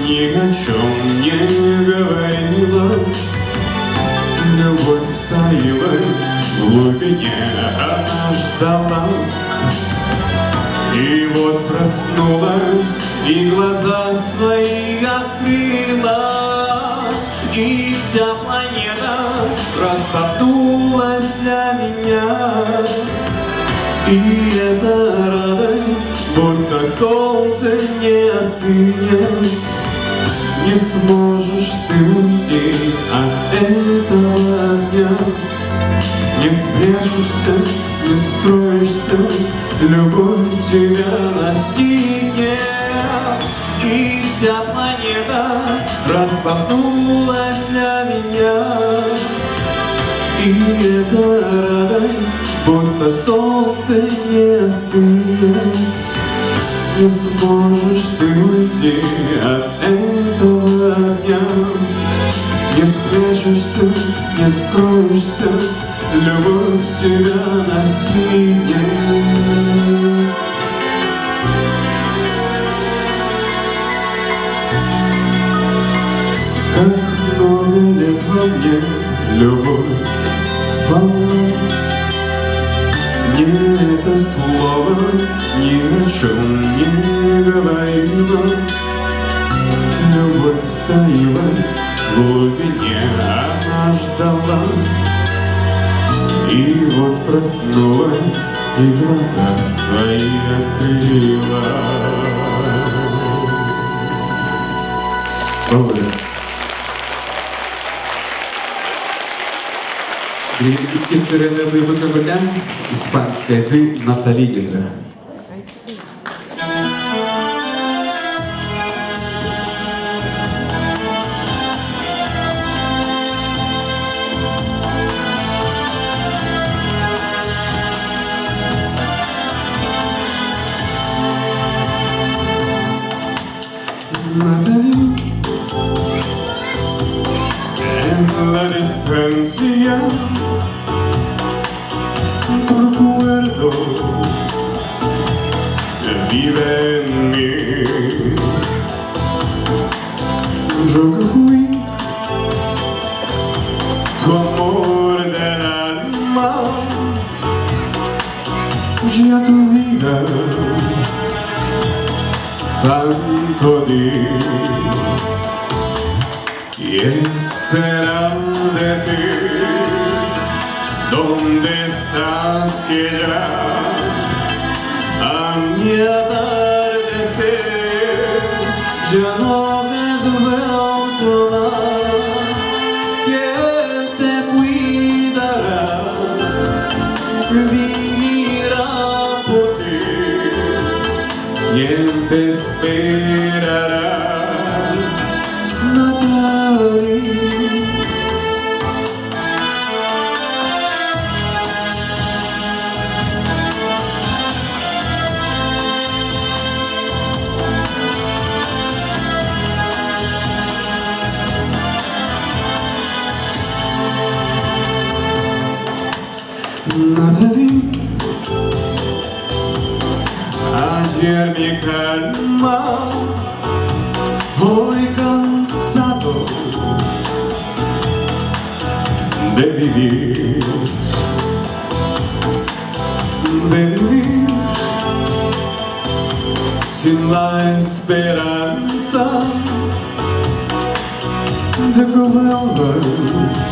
ни о чем не говорило. Любовь таилась в глубине, она ждала. И вот проснулась, и глаза свои открыла, И вся планета распахнулась для меня. И эта радость, будто солнце не остынет. Не сможешь ты уйти от этого огня. Не спрячешься, не скроешься, любовь тебя настигнет. И вся планета распахнулась для меня. И эта радость, будто солнце не остынет. Не сможешь ты уйти от этого огня. Не спрячешься, не скроешься, любовь тебя настигнет. Как много лет во мне любовь спала, Мне это слово ни о чем не говорило. Любовь таилась в глубине, она ждала. И вот проснулась и глаза свои открыла. Добрый. Билигин иккис ырыаны ылыыбыт көбүлээн испанскайдыы Натали диэн ырыа. Натали, en la distancia tu recuerdo vive en mí. Yo que fui tu amor del alma, ya tu vida tanto di. ¿Quién será de ti? ¿Dónde estás que ya a mi atardecer ya no me vuelto más? ¿Quién te cuidará? Vivirá por ti. ¿Quién te esperará? Natalie. Natalie, ayer mi calma, hoy cansado de vivir, de vivir sin la esperanza de que vuelvas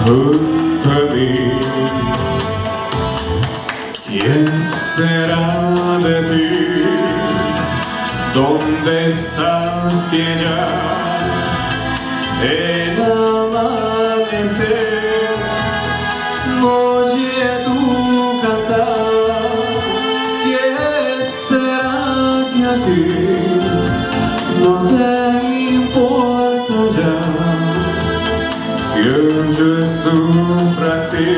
junto a mí. ¿Quién será de ti? ¿Dónde estás que ya el amanecer no oye tu cantar? ¿Qué será que a ti no te importa ya? Que yo sufra así,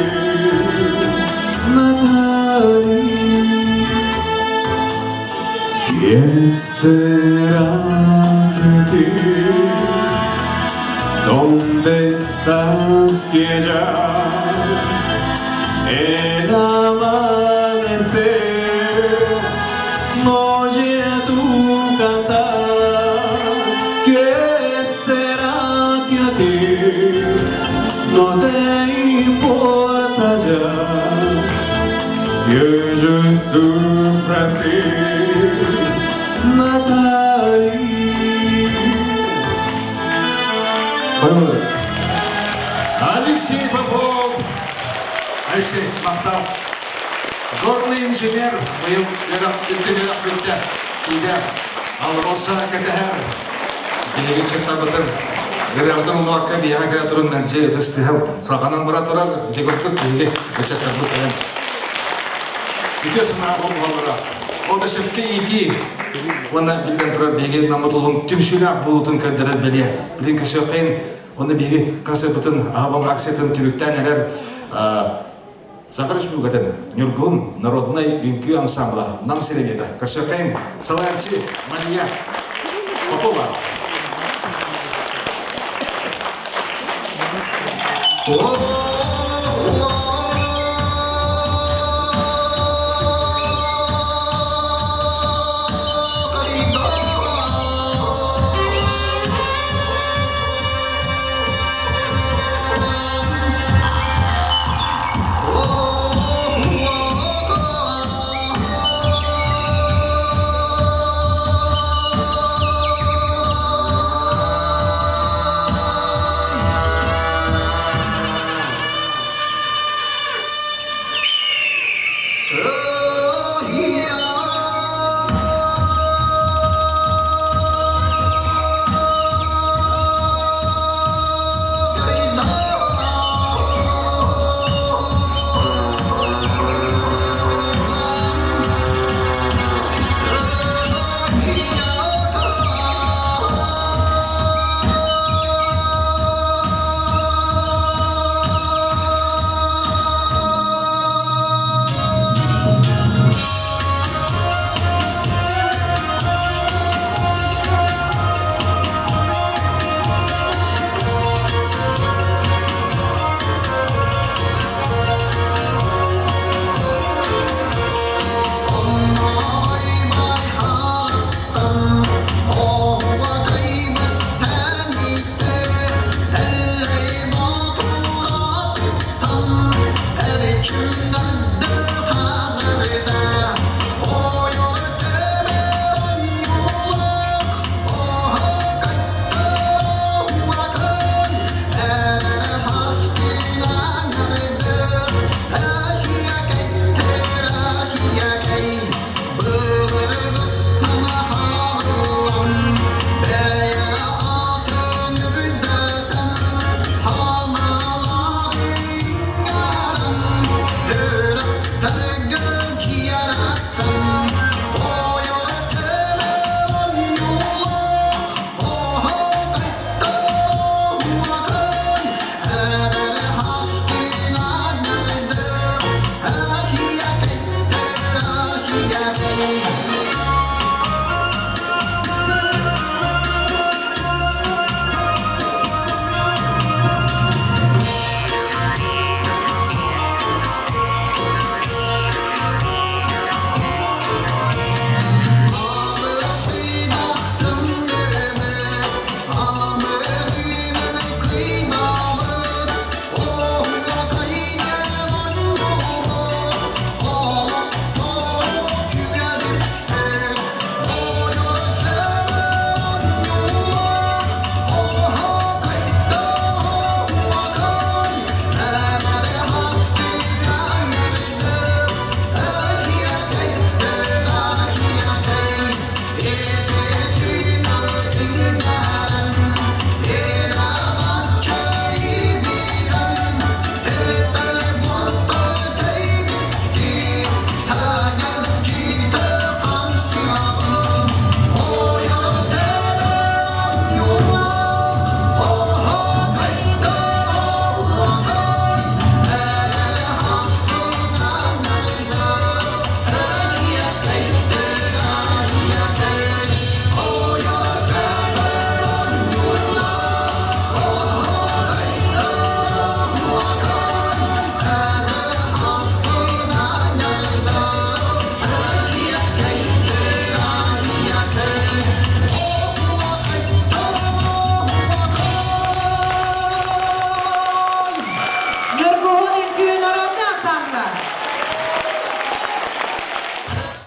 Natalie. ¿Quién será de ti? ¿Dónde estás que ya el amanecer no oye tu cantar? ¿Qué será que a ti no te importa ya? Que yo sufra así, Natalie. Алексей Попов. Алексей, махтал. Горный инженер, быйыл үөрэх бүттэ. Идэ АЛРОСА кэтэһэр. Биһиги ыччаттарбытын ырыабытын умнубакка биһиэхэ кэлэ турун мэлдьи ытыс тыаһа салҕанан бара турар. Ити курдук биһиги ыччаттарбыт кэлэн үтүө санаа буолаллара. Ол да сөпкө иитии уонна биллэн турар биһиги Наммыт улууһун түмсүүлээх буолуутун көрдөрөр бэлиэ. Билин көрсүөххэйин уонна биһиги концерпытын аһабал акциятын түмүктээн эрэр Саха Республикатын Ньургун народнай үҥкүү ансамбла Нам сиренета. Көрсүөххэйин салайааччы Мария Попова. Oh,